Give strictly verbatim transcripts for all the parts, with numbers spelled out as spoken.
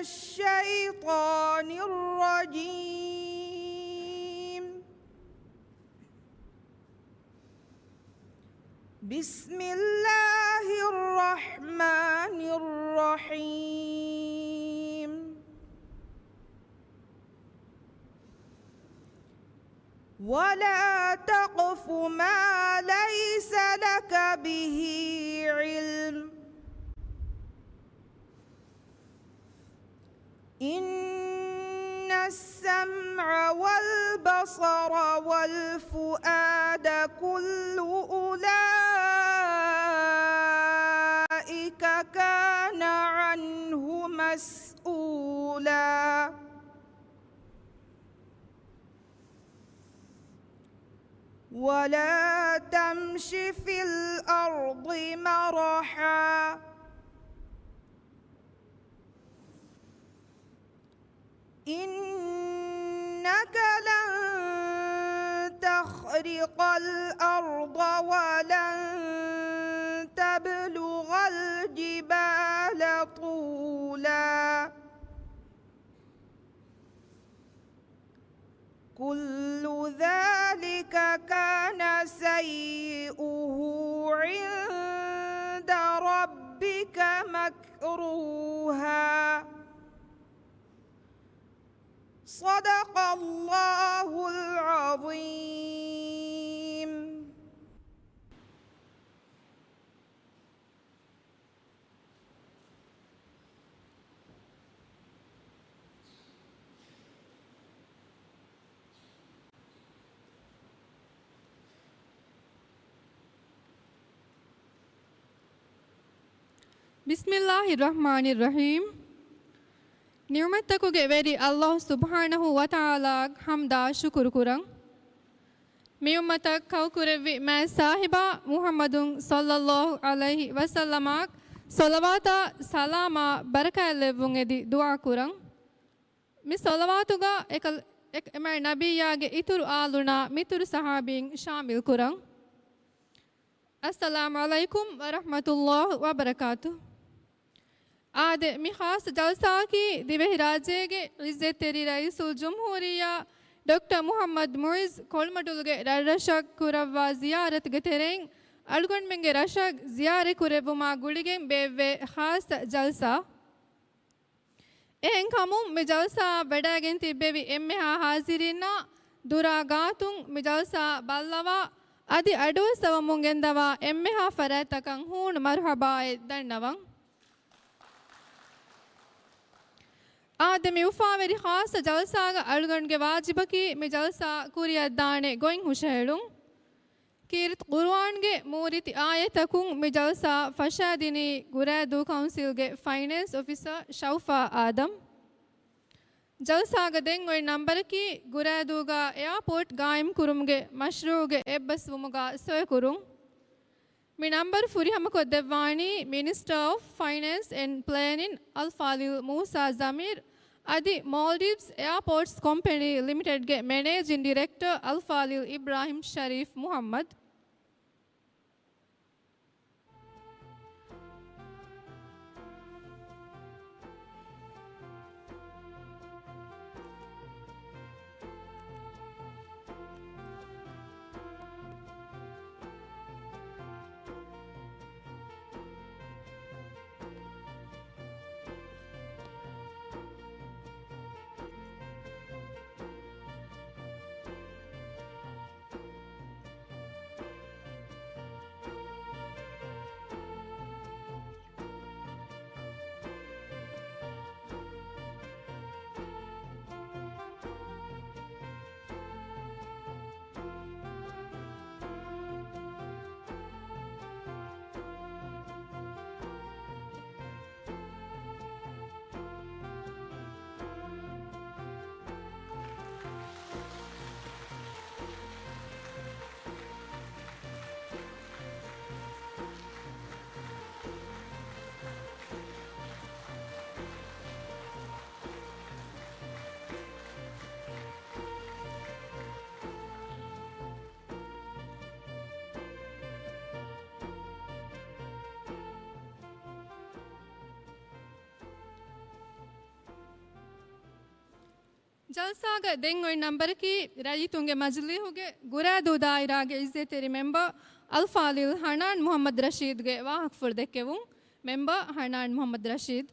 الشيطان الرجيم. بسم الله الرحمن الرحيم. ولا تقف ما ليس لك به علم. إن السمع والبصر والفؤاد كل أولئك كان عنه مسؤولا. ولا تمش في الأرض مرحا. إنك لن تخرق الأرض ولن تبلغ الجبال طولا. كل ذلك كان سيئه عند ربك مكروها. صدق الله العظيم. بسم الله الرحمن الرحيم. ނިޢުމަތްތަކުގެ ވެރި ﷲ ސުބްޙާނަހޫ ވަތަޢާލާއަށް ޙަމްދާ ޝުކުރު ކުރަން. މި އުއްމަތަށް ކައުކުރެއްވި މާތް ސާހިބާ މުޙައްމަދު ޞައްލައްލާހު ޢަލައިހި ވަސައްލަމާއަށް ޞަލަވާތާ ސަލާމާ ބަރަކާތްލެއްވުން އެދި ދުޢާ ކުރަން. މި ޞަލަވާތުގަ އެކަލް-، އެ-، އެމާތް ނަބިއްޔާގެ އިތުރު އާލުންނާ މިތުރު ޞަޙާބީން ޝާމިލް ކުރަން. އައްސަލާމު ޢަލައިކުމް ވަރަޙްމަތުﷲ ވަބަރަކާތުހު. އާދެ، މި ޚާއްޞަ ޖަލްސާއަކީ ދިވެހިރާއްޖޭގެ ޢިއްޒަތްތެރި ރައީސުލްޖުމްހޫރިއްޔާ ޑޮކްޓަރ މުޙައްމަދު މުޢިއްޒު ކޮޅުމަޑުލުގެ ރަށްރަށަށް ކުރައްވާ ޒިޔާރަތުގެ ތެރެއިން އަޅުގަނޑުމެންގެ ރަށަށް ޒިޔާރަތްކުރެއްވުމާ ގުޅިގެން ބޭއްވޭ ޚާއްޞަ ޖަލްސާ. އެހެންކަމުން މި ޖަލްސާއަށް ވަޑައިގެން ތިއްބެވި އެންމެހާ ޙާޟިރީންނާ ދުރާ ގާތުން މި ޖަލްސާ ބައްލަވާ އަދި އަޑުއައްސަވަމުން ގެންދަވާ އެންމެހާ ފަރާތްތަކަށް ހޫނު މަރުޙަބާއެއް ދަންނަވަން. އާދެ، މި އުފާވެރި ޚާއްޞަ ޖަލްސާގަ އަޅުގަނޑުގެ ވާޖިބަކީ މި ޖަލްސާ ކުރިއަށްދާނެ ގޮތް ހުށަހެޅުން. ކީރިތި ޤުރުއާންގެ މޫރިތި އާޔަތަކުން މި ޖަލްސާ ފަށާދިނީ ގުރާދޫ ކައުންސިލްގެ ފައިނޭންސް އޮފިސަރ ޝައުފާ އާދަމް. ޖަލްސާގަ ދެން އޮތް ނަންބަރަކީ ގުރާދޫގަ އެއާޕޯޓް ގާއިމްކުރުމުގެ މަޝްރޫޢުގެ އެއްބަސްވުމުގަ ސޮއިކުރުން. މި ނަންބަރު ފުރިހަމަކޮށްދެއްވާނީ މިނިސްޓަރ އޮފް ފައިނޭންސް އެންޑް ޕްލޭނިން އަލްފާޟިލް މޫސާ ޒަމީރް އަދި މޯލްޑިވްސް އެއާޕޯޓްސް ކޮމްޕެނީ ލިމިޓެޑްގެ މެނޭޖިން ޑިރެކްޓަރ އަލްފާޟިލް އިބްރާހިމް ޝަރީފް މުޙައްމަދު. ޖަލްސާގަ ދެން އޮތް ނަންބަރަކީ ރައްޔިތުންގެ މަޖިލީހުގެ ގުރާދޫ ދާއިރާގެ އިއްޒަތްތެރި މެމްބަރ އަލްފާޟިލް ހަނާން މުޙައްމަދު ރަޝީދުގެ ވާހަކަފުޅު ދެއްކެވުން. މެމްބަރ ހަނާން މުޙައްމަދު ރަޝީދު.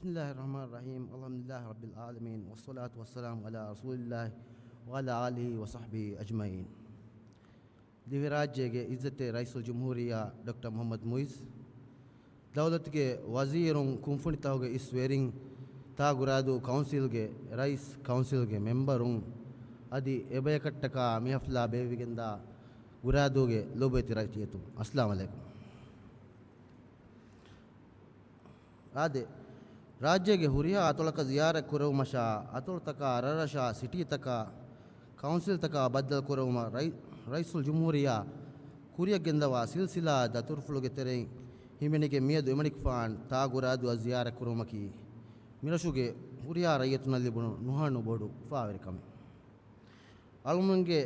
بسم الله الرحمن الرحيم. الحمد لله رب العالمين، والصلاة والسلام على رسول الله وعلى آله وصحبه أجمعين. ދިވެހިރާއްޖޭގެ އިއްޒަތްތެރި ރައީސުލްޖުމްހޫރިއްޔާ ޑޮކްޓަރ މުޙައްމަދު މުޢިއްޒު، ދައުލަތުގެ ވަޒީރުން، ކުންފުނިތަކުގެ އިސް ވެރިން، ތާ ގުރާދޫ ކައުންސިލްގެ ރައީސް، ކައުންސިލްގެ މެމްބަރުން، އަދި އެބަޔަކަށްޓަކާ މި ޙަފްލާ ބޭއްވިގެންދާ ގުރާދޫގެ ލޯބިވެތި ރައްޔިތުން، އައްސަލާމު ޢަލައިކުމް. އާދެ، ރާއްޖޭގެ ހުރިހާ އަތޮޅަކަށް ޒިޔާރަތް ކުރެވުމަށާ، އަތޮޅުތަކާ ރަށްރަށާ ސިޓީތަކާ ކައުންސިލްތަކާ ބައްދަލު ކުރެވުމަށް ރައި-، ރައީސުލްޖުމްހޫރިއްޔާ ކުރިއަށް ގެންދަވާ ސިލްސިލާ ދަތުރުފުޅުގެ ތެރެއިން ހިމެނިގެން މިއަދު އެމަނިކުފާނު ތާ ގުރާދޫއަށް ޒިޔާރަތް ކުރުމަކީ މިރަށުގެ ހުރިހާ ރައްޔިތުންނަށް ލިބުނު ނުހަނު ބޮޑު އުފާވެރިކަމެއް. އަޅުމެންގެ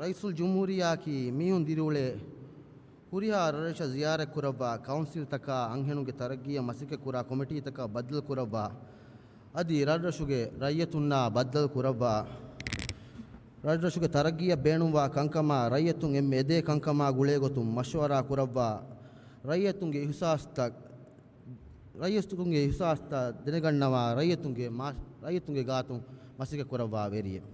ރައީސުލްޖުމްހޫރިއްޔާއަކީ މީހުން ދިރިއުޅޭ ހުރިހާ ރަށްރަށަށް ޒިޔާރަތް ކުރައްވާ، ކައުންސިލްތަކާ އަންހެނުންގެ ތަރައްގީއަށް މަސައްކަތް ކުރާ ކޮމިޓީތަކަށް ބައްދަލު ކުރައްވާ، އަދި ރަށްރަށުގެ ރައްޔިތުންނާ ބައްދަލު ކުރައްވާ، ރަށްރަށުގެ ތަރައްގީއަށް ބޭނުންވާ ކަންކަމާ ރައްޔިތުން އެންމެ އެދޭ ކަންކަމާ ގުޅޭގޮތުން މަޝްވަރާ ކުރައްވާ، ރައްޔިތުންގެ އިހުސާސްތައް، ރައްޔިތުންގެ އިހުސާސްތައް ދެނެގަންނަވާ، ރައްޔިތުންގެ މާ-، ރައްޔިތުންގެ ގާތުން މަސައްކަތް ކުރައްވާ ވެރިއެއް.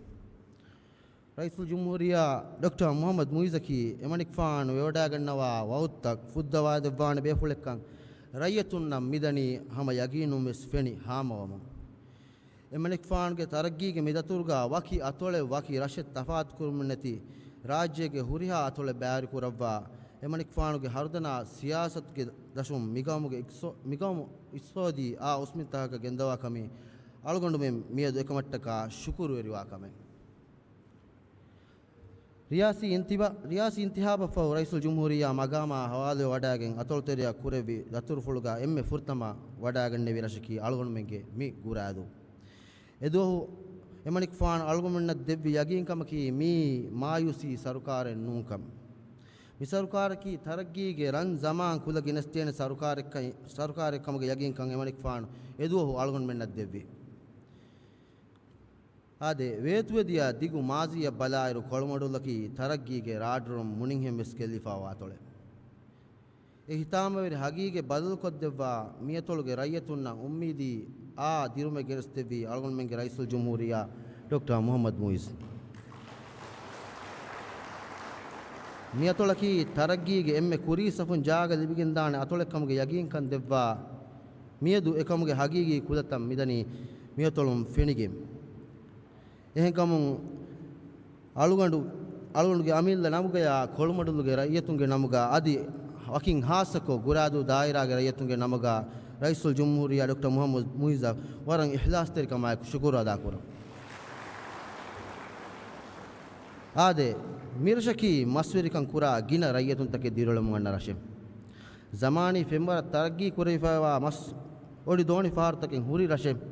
ރައީސުލްޖުމްހޫރިއްޔާ ޑޮކްޓަރ މުޙައްމަދު މުޢިއްޒަކީ އެމަނިކުފާނު ވެވަޑައިގަންނަވާ ވައުދުތައް ފުއްދަވާދެއްވާނެ ބޭފުޅެއްކަން ރައްޔިތުންނަށް މިދަނީ ހަމަ ޔަގީނުން ވެސް ފެނި ހާމަވަމުން. އެމަނިކުފާނުގެ ތަރައްގީގެ މިދަތުރުގަ ވަކި އަތޮޅެއް ވަކި ރަށެއް ތަފާތުކުރުމެއް ނެތި ރާއްޖޭގެ ހުރިހާ އަތޮޅެއް ބައިވެރިކުރައްވާ، އެމަނިކުފާނުގެ ހަރުދަނާ ސިޔާސަތުގެ ދަށުން މިގައުމުގެ އިޤްސޯ-، މިގައުމު އިޤްތިޞާދީ އާ އުސްމިންތަކަކަށް ގެންދަވާ ކަމީ އަޅުގަނޑުމެން މިއަދު އެކަމަށްޓަކާ ޝުކުރުވެރިވާ ކަމެއް. ރިޔާސީ އިންތިބާ-، ރިޔާސީ އިންތިހާބަށްފަހު ރައީސުލްޖުމްހޫރިއްޔާ މަގާމާ ހަވާލުވެވަޑައިގެން އަތޮޅުތެރެއަށް ކުރެއްވި ދަތުރުފުޅުގަ އެންމެ ފުރަތަމަ ވަޑައިގެންނެވި ރަށަކީ އަޅުގަނޑުމެންގެ މި ގުރާދޫ. އެދުވަހު އެމަނިކުފާނު އަޅުގަނޑުމެންނަށް ދެއްވި ޔަގީންކަމަކީ މީ މާޔޫސީ ސަރުކާރެއް ނޫންކަން. މި ސަރުކާރަކީ ތަރައްގީގެ ރަން ޒަމާން ކުލަ ގެނެސްދޭނެ ސަރުކާރެއްކަން، ސަރުކާރެއްކަމުގެ ޔަގީންކަން އެމަނިކުފާނު އެދުވަހު އަޅުގަނޑުމެންނަށް ދެއްވި. އާދެ، ވޭތުވެދިޔަ ދިގު މާޒީއަށް ބަލާއިރު ކޮޅުމަޑުލަކީ ތަރައްގީގެ ރާޑްރުން މުނިންހެން ވެސް ގެއްލިފައިވާ އަތޮޅެއް. އެ ހިތާމަވެރި ހަގީގަތް ބަދަލުކޮށްދެއްވާ މިއަތޮޅުގެ ރައްޔިތުންނަށް އުއްމީދީ އާ ދިރުމެއް ގެނެސްދެއްވީ އަޅުގަނޑުމެންގެ ރައީސުލްޖުމްހޫރިއްޔާ ޑޮކްޓަރ މުޙައްމަދު މުޢިއްޒު. މިއަތޮޅަކީ ތަރައްގީގެ އެންމެ ކުރީ ސަފުން ޖާގަ ލިބިގެންދާނެ އަތޮޅެއްކަމުގެ ޔަގީންކަން ދެއްވާ، މިއަދު އެކަމުގެ ހަގީގީ ކުލަތައް މިދަނީ މިއަތޮޅުން ފެނިގެން. އެހެންކަމުން އަޅުގަނޑު، އަޅުގަނޑުގެ އަމިއްލަ ނަމުގަޔާ ކޮޅުމަޑުލުގެ ރައްޔިތުންގެ ނަމުގަ އަދި ވަކިން ހާއްސަކޮށް ގުރާދޫ ދާއިރާގެ ރައްޔިތުންގެ ނަމުގަ ރައީސުލްޖުމްހޫރިއްޔާ ޑޮކްޓަރ މުޙައްމަދު މުޢިއްޒަށް ވަރަށް އިޚްލާޞްތެރިކަމާއެކު ޝުކުރު އަދާކުރަން. އާދެ، މިރަށަކީ މަސްވެރިކަން ކުރާ ގިނަ ރައްޔިތުންތަކެއް ދިރިއުޅެމުން އަންނަ ރަށެއް. ޒަމާނީ ފެންވަރަށް ތަރައްގީ ކުރެވިފައިވާ މަސް އޮޑި ދޯނި ފަހަރުތަކެއް ހުރި ރަށެއް.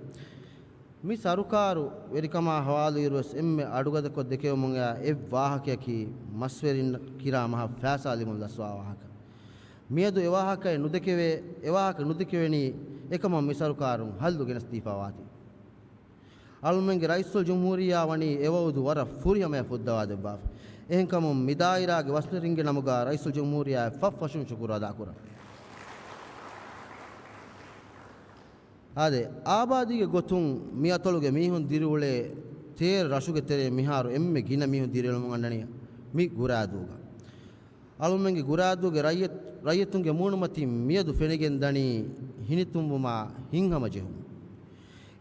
މި ސަރުކާރު ވެރިކަމާ ހަވާލުވިއިރުވެސް އެންމެ އަޑުގަދަކޮށް ދެކެވެމުން އައި އެއް ވާހަކަޔަކީ މަސްވެރިން ކިރާ މަހަށް ފައިސާ ލިބުން ލަސްވާ ވާހަކަ. މިއަދު އެ ވާހަކައެއް ނުދެކެވޭ، އެ ވާހަކަ ނުދެކެވެނީ އެކަމަށް މި ސަރުކާރުން ހައްލު ގެނެސްދީފައިވާތީ. އަޅުމެންގެ ރައީސުލްޖުމްހޫރިއްޔާ ވަނީ އެ ވައުދު ވަރަށް ފުރިހަމަޔަށް ފުއްދަވާ ދެއްވާފަ. އެހެންކަމުން މި ދާއިރާގެ މަސްވެރިންގެ ނަމުގަ ރައީސުލްޖުމްހޫރިއްޔާއަށް ފަށްފަށުން ޝުކުރު އަދާކުރަން. އާދެ، އާބާދީގެ ގޮތުން މި އަތޮޅުގެ މީހުން ދިރިއުޅޭ ތޭރަ ރަށުގެ ތެރޭ މިހާރު އެންމެ ގިނަ މީހުން ދިރިއުޅެމުން އަންނަނީ މި ގުރާދޫގަ. އަޅުމެންގެ ގުރާދޫގެ ރައްޔިތް، ރައްޔިތުންގެ މޫނުމަތިން މިއަދު ފެނިގެން ދަނީ ހިނިތުންވުމާ ހިތްހަމަޖެހުން.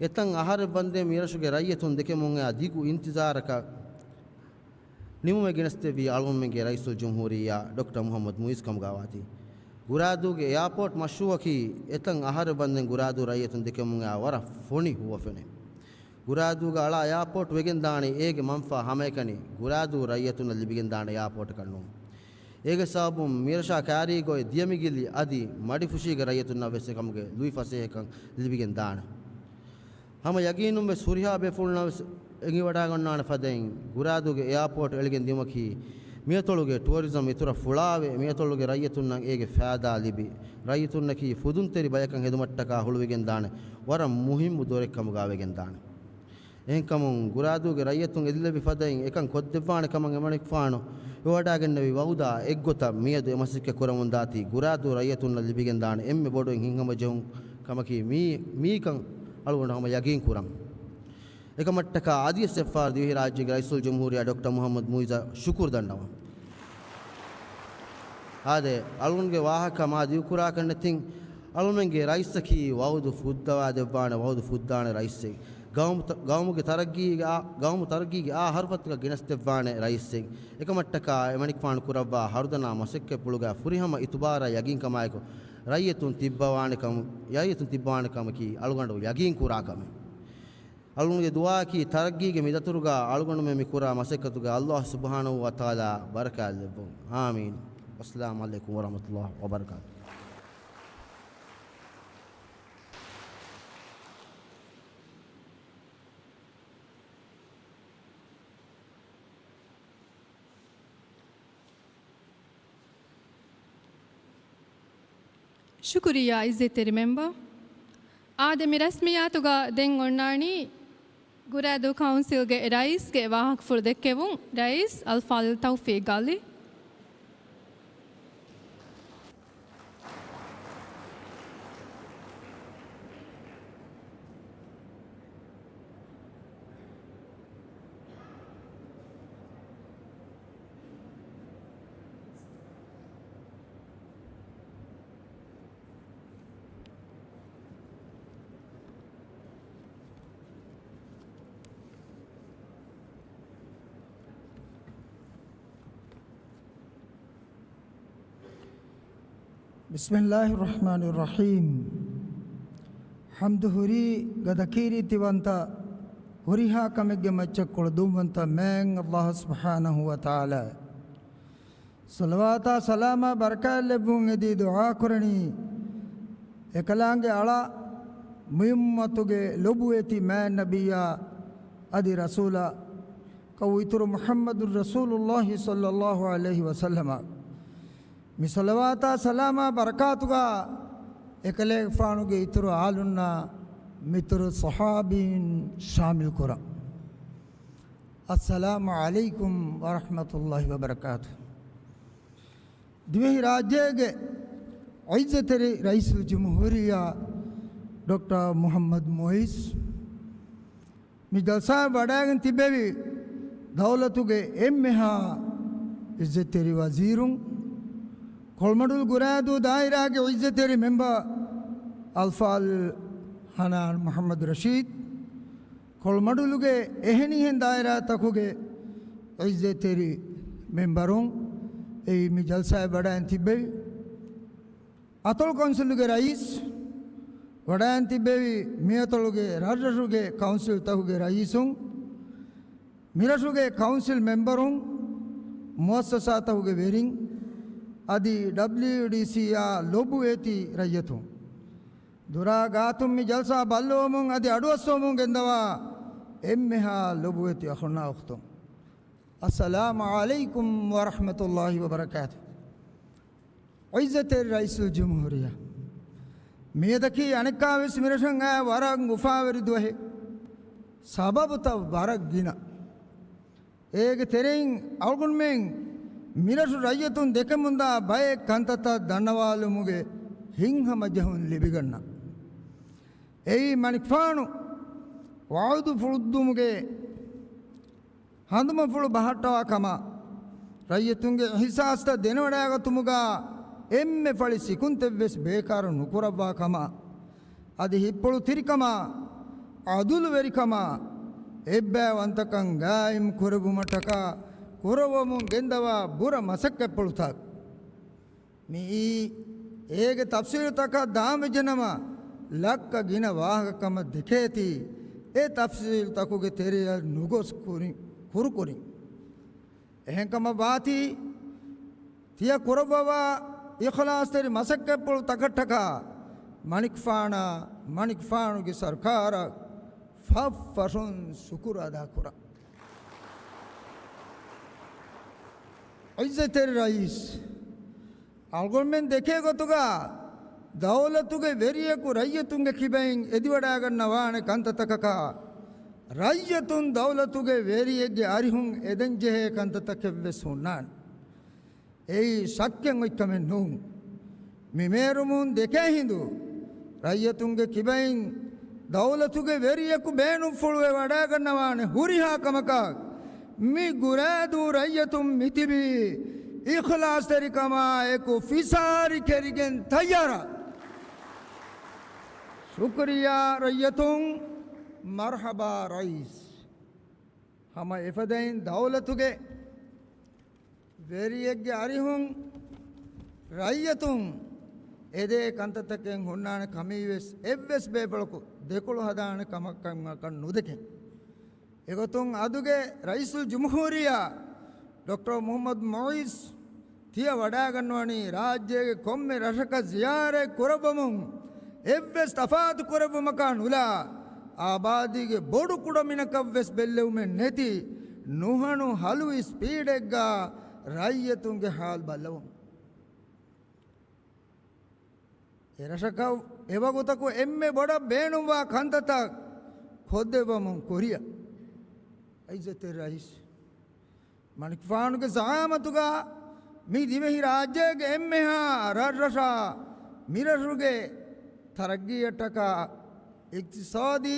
އެތައް އަހަރެއް ވަންދެން މިރަށުގެ ރައްޔިތުން ދެކެމުން އައި ދިގު އިންތިޒާރަކަށް ނިމުމެއް ގެނެސްދެއްވީ އަޅުގަނޑުމެންގެ ރައީސުލްޖުމްހޫރިއްޔާ ޑޮކްޓަރ މުޙައްމަދު މުޢިއްޒު ކަމުގަ ވާތީ. ގުރާދޫގެ އެއާޕޯޓް މަޝްރޫޢަކީ އެތައް އަހަރެއް ވަންދެން ގުރާދޫ ރައްޔިތުން ދެކެމުން އައި ވަރަށް ފޮނި ހުވަފެނެއް. ގުރާދޫގަ އަޅާ އެއާޕޯޓް ވެގެން ދާނީ އޭގެ މަންފާ ހަމައެކަނި ގުރާދޫ ރައްޔިތުންނަށް ލިބިގެން ދާނެ އެއާޕޯޓަކަށް ނޫން. އޭގެ ސަބަބުން މިރަށާ ކާރީގަ އޮތް ދިޔަ މިގިލި އަދި މަޑިފުށީގެ ރައްޔިތުންނަށް ވެސް އެކަމުގެ ލުއިފަސޭހަކަން ލިބިގެން ދާނެ. ހަމަ ޔަގީނުން ވެސް ހުރިހާ ބޭފުޅުންނަށް ވެސް އެނގިވަޑައިގަންނާނެ ފަދައިން، ގުރާދޫގެ އެއާޕޯޓް އެޅިގެން ދިޔުމަކީ، މިއަތޮޅުގެ ޓުއަރިޒަމް އިތުރަށް ފުޅާވެ، މިއަތޮޅުގެ ރައްޔިތުންނަށް އޭގެ ފައިދާ ލިބި، ރައްޔިތުންނަކީ ފުދުންތެރި ބަޔަކަށް ހެދުމަށްޓަކާ ހުޅުވިގެން ދާނެ ވަރަށް މުހިއްމު ދޮރެއް ކަމުގަ ވެގެން ދާނެ. އެހެންކަމުން، ގުރާދޫގެ ރައްޔިތުން އެދިލެއްވި ފަދައިން އެކަން ކޮށްދެއްވާނެ ކަމަށް އެމަނިކުފާނު ވަޑައިގެންނެވި ވައުދާ އެއްގޮތަށް މިއަދު އެ މަސައްކަތް ކުރަމުންދާތީ، ގުރާދޫ ރައްޔިތުންނަށް ލިބިގެންދާނެ އެންމެ ބޮޑު ހިތްހަމަޖެހުން ކަމަކީ މީ، މީކަން އަޅުގަނޑު ހަމަ ޔަގީން ކުރަން. އެކަމަށްޓަކާ އަދިވެސް އެއްފަހަރު ދިވެހިރާއްޖޭގެ ރައީސުލްޖުމްހޫރިއްޔާ ޑޮކްޓަރ މުޙައްމަދު މުޢިއްޒަށް ޝުކުރު ދަންނަވަން. އާދެ، އަޅުގަނޑުގެ ވާހަކަ މާ ދިގުކުރާކަށް ނެތިން، އަޅުމެންގެ ރައީސަކީ ވައުދު ފުއްދަވާ ދެއްވާނެ، ވައުދު ފުއްދާނެ ރައީސެއް. ގައުމު ތަ-، ގައުމުގެ ތަރައްގީގެ އާ، ގައުމު ތަރައްގީގެ އާ ހަރުފަތުގަ ގެނެސްދެއްވާނެ ރައީސެއް. އެކަމަށްޓަކާ އެމަނިކުފާނު ކުރައްވާ ހަރުދަނާ މަސައްކަތްޕުޅުގަ ފުރިހަމަ އިތުބާރާ ޔަގީންކަމާއެކު ރައްޔިތުން ތިއްބަވާނެ ކަމު، ރައްޔިތުން ތިއްބަވާނެ ކަމަކީ އަޅުގަނޑު ޔަގީން ކުރާ ކަމެއް. އަޅުގަނޑުގެ ދުޢާއަކީ ތަރައްގީގެ މި ދަތުރުގަ އަޅުގަނޑުމެން މި ކުރާ މަސައްކަތުގަ ﷲ ސުބްޙާނަހޫ ވަތަޢާލާ ބަރަކާތް ލެއްވުން. އާމީން. ވައްސަލާމު ޢަލައިކުމް ވަރަޙްމަތުﷲ ވަބަރަކާތުހު. ޝުކުރިއްޔާ ޢިއްޒަތްތެރި މެމްބަރ. އާދެ، މި ރަސްމިއްޔާތުގަ ދެން އޮންނާނީ ގުރާދޫ ކައުންސިލްގެ ރައީސްގެ ވާހަކަފުޅު ދެއްކެވުން. ރައީސް އަލްފާޟިލް ތައުފީޤް އަލީ. ބިސްމިއްލާހިއްރަޙްމާނިއްރަޙީމް. ޙަމްދު ހުރީ ގަދަކީރިތިވަންތަ، ހުރިހާ ކަމެއްގެ މައްޗަށް ކޮޅުދުންވަންތަ މާތް ﷲ ސުބްޙާނަހޫ ވަތަޢާލާ. ޞަލަވާތާ ސަލާމާ ބަރަކާތް ލެއްވުން އެދި ދުޢާ ކުރަނީ، އެކަލާނގެ އަޅާ، މިއުއްމަތުގެ ލޮބުވެތި މާތް ނަބިއްޔާ އަދި ރަސޫލާ، ކައު އިތުރު މުޙައްމަދު ރަސޫލުﷲ ޞައްލަﷲ ޢަލައިހި ވަސައްލަމަ. މި ޞަލަވާތާ ސަލާމާ ބަރަކާތުގަ އެކަލޭގެފާނުގެ އިތުރު އާލުންނާ މިތުރު ޞަޙާބީން ޝާމިލް ކުރަން. އައްސަލާމު ޢަލައިކުމް ވަރަޙްމަތުﷲ ވަބަރަކާތުހު. ދިވެހިރާއްޖޭގެ ޢިއްޒަތްތެރި ރައީސުލްޖުމްހޫރިއްޔާ ޑޮކްޓަރ މުޙައްމަދު މުޢިއްޒު، މި ޖަލްސާއަށް ވަޑައިގެން ތިއްބެވި ދައުލަތުގެ އެންމެހާ ޢިއްޒަތްތެރި ވަޒީރުން، ކޮޅުމަޑުލު ގުރާދޫ ދާއިރާގެ ޢިއްޒަތްތެރި މެމްބަރ އަލްފާޟިލް ޙަނާން މުޙައްމަދު ރަޝީދު، ކޮޅުމަޑުލުގެ އެހެނިހެން ދާއިރާތަކުގެ ޢިއްޒަތްތެރި މެމްބަރުން، އެއީ މި ޖަލްސާއަށް ވަޑައިގެން ތިއްބެވި އަތޮޅު ކައުންސިލުގެ ރައީސް، ވަޑައިގެން ތިއްބެވި މިއަތޮޅުގެ ރަށްރަށުގެ ކައުންސިލްތަކުގެ ރައީސުން، މިރަށުގެ ކައުންސިލް މެމްބަރުން، މުއައްސަސާތަކުގެ ވެރިން، އަދި ޑަބްލިއުޑީސީއާ ލޮބުވެތި ރައްޔިތުން. ދުރާ ގާތުން މި ޖަލްސާ ބައްލަވަމުން އަދި އަޑުއައްސަވަމުން ގެންދަވާ އެންމެހާ ލޮބުވެތި އަޚުންނާ އުޚްތުން، އައްސަލާމު ޢަލައިކުމް ވަރަޙްމަތުﷲ ވަބަރަކާތުހު. ޢިއްޒަތްތެރި ރައީސުލްޖުމްހޫރިއްޔާ، މިއަދަކީ އަނެއްކާވެސް މިރަށަށް އައި ވަރަށް އުފާވެރި ދުވަހެއް. ސަބަބުތައް ވަރަށް ގިނަ. އޭގެ ތެރެއިން އަޅުގަނޑުމެން މިރަށު ރައްޔިތުން ދެކެމުންދާ ބައެއް ކަންތައްތައް ދަންނަވާލުމުގެ ހިތްހަމަޖެހުން ލިބިގަންނަ. އެއީ މަނިކުފާނު ވަޢުދު ފުޅުއްދުމުގެ ހަނދުމަފުޅު ބަހައްޓަވާ ކަމަށް، ރައްޔިތުންގެ އިޙްސާސްތައް ދެނެވަޑައިގަތުމުގަ އެންމެ ފަޅި ސިކުންތެއްވެސް ބޭކާރު ނުކުރައްވާ ކަމަށް، އަދި ހިތްޕުޅު ތިރިކަމާ، ޢަދުލުވެރިކަމާ، އެއްބައިވަންތަކަން ގާއިމް ކުރެއްވުމަށްޓަކާ ކުރައްވަމުން ގެންދަވާ ބުރަ މަސައްކަތްޕުޅުތައް. މިއީ އޭގެ ތަފްސީލުތަކަށް ދާންވެއްޖެނަމަ، ލައްކަ ގިނަ ވާހަކަ ކަމަށް ދެކޭތީ، އެ ތަފްސީލުތަކުގެ ތެރެއަށް ނުގޮސް ކުރިން، ކުރުކުރިން. އެހެންކަމަށް ވާތީ، ތިޔަ ކުރައްވަވާ އިޚްލާޞްތެރި މަސައްކަތްޕުޅު ތަކަށްޓަކާ މަނިކުފާނާ، މަނިކުފާނުގެ ސަރުކާރަށް ފަށްފަށުން ޝުކުރު އަދާކުރަން. ޢިއްޒަތްތެރި ރައީސް، އަޅުގަނޑުމެން ދެކޭ ގޮތުގަ ދައުލަތުގެ ވެރިޔަކު ރައްޔިތުންގެ ކިބައިން އެދިވަޑައިގަންނަވާނެ ކަންތައްތަކަކާ، ރައްޔިތުން ދައުލަތުގެ ވެރިއެއްގެ އަރިހުން އެދެންޖެހޭ ކަންތައްތަކެއްވެސް ހުންނާނެ. އެއީ ޝައްކެއް އޮތްކަމެއް ނޫން. މި މޭރުމުން ދެކޭ ހިނދު، ރައްޔިތުންގެ ކިބައިން ދައުލަތުގެ ވެރިޔަކު ބޭނުންފުޅުވެ ވަޑައިގަންނަވާނެ ހުރިހާ ކަމަކަށް މި ގުރާދޫ ރައްޔިތުން މިތިބީ އިޚްލާޞްތެރިކަމާ އެކު ފިސާރި ކެރިގެން ތައްޔާރަށް. ޝުކުރިއްޔާ ރައްޔިތުން، މަރްޙަބާ ރައީސް. ހަމަ އެފަދައިން ދައުލަތުގެ ވެރިއެއްގެ އަރިހުން ރައްޔިތުން އެދޭ ކަންތައްތަކެއް ހުންނާނެ ކަމީވެސް އެއްވެސް ބޭފުޅަކު ދެކޮޅު ހަދާނެ ކަމަކަށް ނުދެކެން. އެގޮތުން އަދުގެ ރައީސުލްޖުމްހޫރިއްޔާ ޑޮކްޓަރ މުޙައްމަދު މުޢިއްޒު ތިޔަ ވަޑައިގަންނަވަނީ ރާއްޖޭގެ ކޮންމެ ރަށަކަށް ޒިޔާރަތް ކުރައްވަމުން އެއްވެސް ތަފާތު ކުރެއްވުމަކާ ނުލާ، އާބާދީގެ ބޮޑު ކުޑަމިނަކަށްވެސް ބެއްލެވުމެއް ނެތި ނުހަނު ހަލުވި ސްޕީޑެއްގާ ރައްޔިތުންގެ ހާލު ބައްލަވަމުން. އެރަށަކަށް އެވަގުތަކު އެންމެ ބޮޑަށް ބޭނުންވާ ކަންތައްތައް ކޮށްދެއްވަމުން ކުރިއަށް. ޢިއްޒަތްތެރި ރައީސް، މަނިކުފާނުގެ ޒަޢާމަތުގަ މި ދިވެހި ރާއްޖޭގެ އެންމެހާ ރަށްރަށާ މިރަށުގެ ތަރައްގީއަށްޓަކާ އިޤްތިޞާދީ،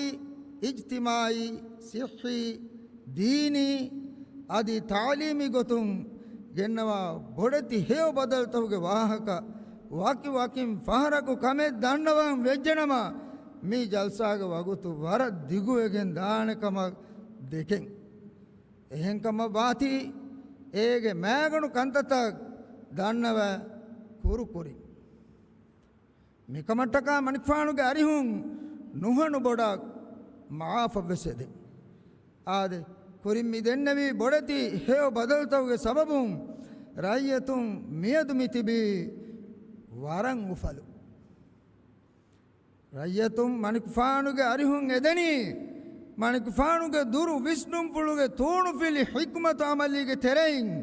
އިޖްތިމާޢީ، ޞިއްޙީ، ދީނީ އަދި ތަޢުލީމީ ގޮތުން ގެންނަވާ ބޮޑެތި ހެޔޮ ބަދަލުތަކުގެ ވާހަކަ ވަކި ވަކިން ފަހަރަކު ކަމެއް ދަންނަވަން ވެއްޖެނަމަ، މި ޖަލްސާގެ ވަގުތު ވަރަށް ދިގުވެގެން ދާނެ ކަމަށް ދެކެން. އެހެންކަމަށް ވާތީ، އޭގެ މައިގަނޑު ކަންތައްތައް ދަންނަވަ ކުރު ކުރިން. މިކަމަށްޓަކާ މަނިކުފާނުގެ އަރިހުން ނުހަނު ބޮޑަށް މަޢާފަށްވެސް އެދެން. އާދެ، ކުރިން މި ދެންނެވީ ބޮޑެތި ހެޔޮ ބަދަލުތަކުގެ ސަބަބުން ރައްޔިތުން މިއަދު މި ތިބީ ވަރަށް އުފަލު. ރައްޔިތުން މަނިކުފާނުގެ އަރިހުން އެދެނީ، މަނިކުފާނުގެ ދުރު ވިސްނުންފުޅުގެ ތޫނުފިލި ޙިކްމަތު ޢަމަލީގެ ތެރެއިން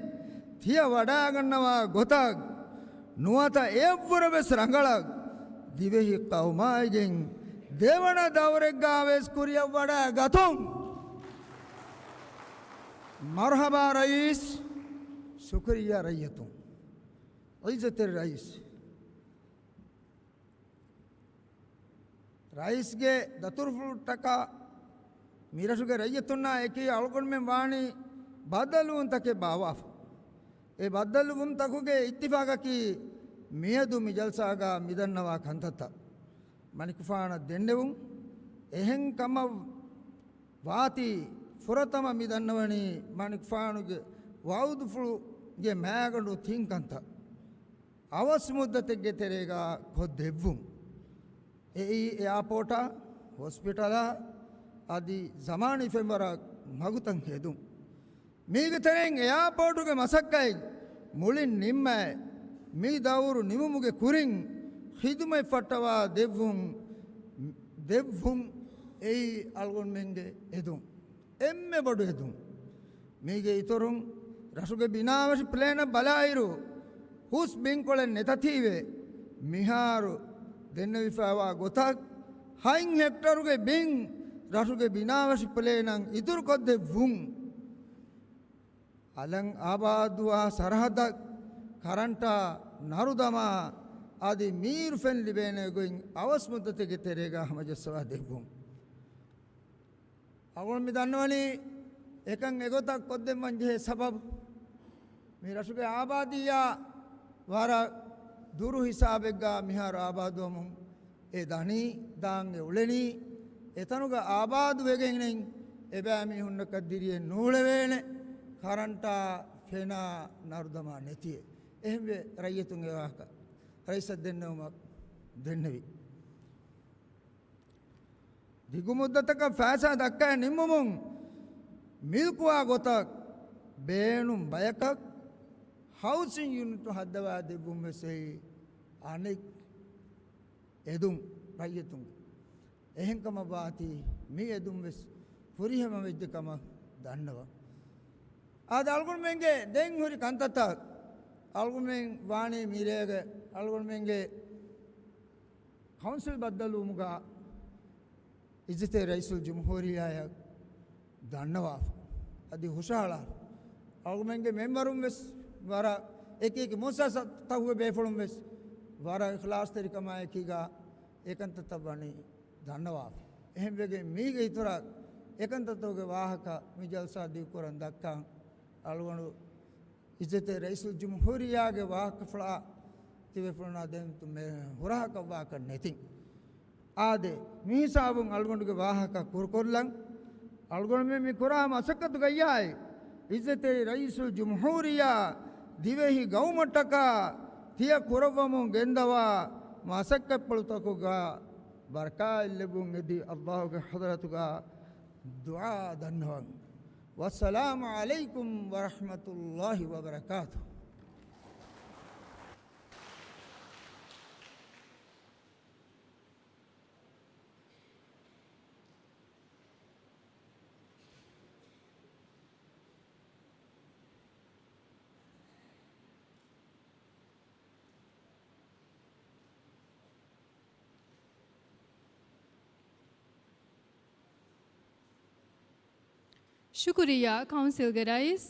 ތިޔަ ވަޑައިގަންނަވާ ގޮތަށް، ނުވަތަ އެއަށްވުރެވެސް ރަނގަޅަށް، ދިވެހި ޤައުމާއިގެން ދެވަނަ ދައުރެއްގާވެސް ކުރިއަށް ވަޑައިގަތުން. މަރުޙަބާ ރައީސް، ޝުކުރިއްޔާ ރައްޔިތުން. ޢިއްޒަތްތެރި ރައީސް. ރައީސްގެ ދަތުރުފުޅަށްޓަކާ މިރަށުގެ ރައްޔިތުންނާ އެކީ އަޅުގަނޑުމެން ވާނީ ބައްދަލުވުންތަކެއް ބާވާފަ. އެ ބައްދަލުވުންތަކުގެ އިއްތިފާޤަކީ މިއަދު މި ޖަލްސާގަ މިދަންނަވާ ކަންތައްތައް. މަނިކުފާނަށް ދެންނެވުން. އެހެން ކަމަށް ވާތީ، ފުރަތަމަ މި ދަންނަވަނީ މަނިކުފާނުގެ ވަޢުދުފުޅުގެ މައިގަނޑު ތިން ކަންތައް އަވަސް މުއްދަތެއްގެ ތެރޭގަ ކޮށްދެއްވުން. އެއީ އެއާޕޯޓާ، ހޮސްޕިޓަލާ އަދި ޒަމާނީ ފެންވަރަށް މަގުތައް ހެދުން. މީގެ ތެރެއިން އެއާޕޯޓުގެ މަސައްކަތް މުޅިން ނިންމައި، މި ދައުރު ނިމުމުގެ ކުރިން ޚިދުމަތް ފައްޓަވާ ދެއްވުން، ދެއްވުން އެއީ އަޅުގަނޑުމެންގެ އެދުން. އެންމެ ބޮޑު އެދުން. މީގެ އިތުރުން، ރަށުގެ ބިނާވެށި ޕްލޭނަށް ބަލާއިރު، ހުސް ބިންކޮޅެއް ނެތަތީވެ، މިހާރު ދެންނެވިފައިވާ ގޮތަށް، ހަތް ހެކްޓަރުގެ ބިން ރަށުގެ ބިނާވެށި ޕްލޭނަށް އިތުރުކޮށްދެއްވުން. އަލަށް އާބާދުވާ ސަރަހައްދަށް ކަރަންޓާ ނަރުދަމާ، އަދި މީރު ފެން ލިބޭނެ ގޮތް އަވަސް މުއްދަތެއްގެ ތެރޭގަ ހަމަޖައްސަވާ ދެއްވުން. އަޅުގަނޑު މި ދަންނަވަނީ، އެކަން އެގޮތަށް ކޮށްދެއްވަން ޖެހޭ ސަބަބު، މި ރަށުގެ އާބާދީއާ ވަރަށް ދުރު ހިސާބެއްގަ މިހާރު އާބާދުވަމުން އެ ދަނީ، ދާން އެ އުޅެނީ. އެތަނުގަ އާބާދު ވެގެން އެބައި މީހުންނަކަށް ދިރިއެއް ނޫޅެވޭނެ، ކަރަންޓާ ފެނާ ނަރުދަމާ ނެތިއެއް. އެހެންވެ، ރައްޔިތުން އެ ވާހަކަ ރައީސަށް ދެންނެވުމަށް ދެންނެވި. ދިގު މުއްދަތަކަށް ފައިސާ ދައްކައި ނިންމުމުން މިލްކުވާ ގޮތަށް ބޭނުން ބަޔަކަށް ހައުސިން ޔުނިޓު ހައްދަވާ ދެއްވުން ވެސް އެއީ އަނެއް އެދުން ރައްޔިތުންގެ. އެހެންކަމަށް ވާތީ މި އެދުން ވެސް ފުރިހަމަ ވެއްޖެ ކަމަށް ދަންނަވަން. އާދެ، އަޅުގަނޑުމެންގެ ދެން ހުރި ކަންތައްތައް އަޅުގަނޑުމެން ވާނީ މިރޭގެ އަޅުގަނޑުމެންގެ ކައުންސިލް ބައްދަލުވުމުގަ އިއްޒަތްތެރި ރައީސުލް ޖުމްހޫރިއްޔާއަށް ދަންނަވާފަ. އަދި ހުށަހަޅާފަ. އަޅުގަނޑުމެންގެ މެންބަރުން ވެސް ވަރަށް އެކި އެކި މުއައްސަސާތަކުގެ ބޭފުޅުން ވެސް ވަރަށް އިޚްލާޞްތެރިކަމާ އެކީގަ އެކަންތައްތައް ވަނީ ދަންނަވާފަ. އެހެންވެގެން މީގެ އިތުރަށް އެކަންތައްތަކުގެ ވާހަކަ މި ޖަލްސާ ދިގުކުރަން ދައްކަން އަޅުގަނޑު އިއްޒަތްތެރި ރައީސުލް ޖުމްހޫރިއްޔާގެ ވާހަކަފުޅާ ތިބޭފުޅުންނާ ދެން މެ ހުރަހަކަށްވާކަށް ނެތިން. އާދެ، މިހިސާބުން އަޅުގަނޑުގެ ވާހަކަ ކުރުކޮށްލަން. އަޅުގަނޑުމެން މި ކުރާ މަސައްކަތުގައްޔާއި، އިއްޒަތްތެރި ރައީސުލް ޖުމްހޫރިއްޔާ ދިވެހި ގައުމަށްޓަކާ ތިޔަ ކުރައްވަމުން ގެންދަވާ މަސައްކަތްޕުޅުތަކުގަ ބަރަކާތްލެއްވުން އެދި އައްލާހުގެ ޙަޟްރަތުގަ ދުޢާ ދަންނަވަން. ވައްސަލާމު ޢަލައިކުމް ވަރަޙްމަތުﷲި ވަބަރަކާތުހު. ޝުކުރިއްޔާ ކައުންސިލްގެ ރައީސް.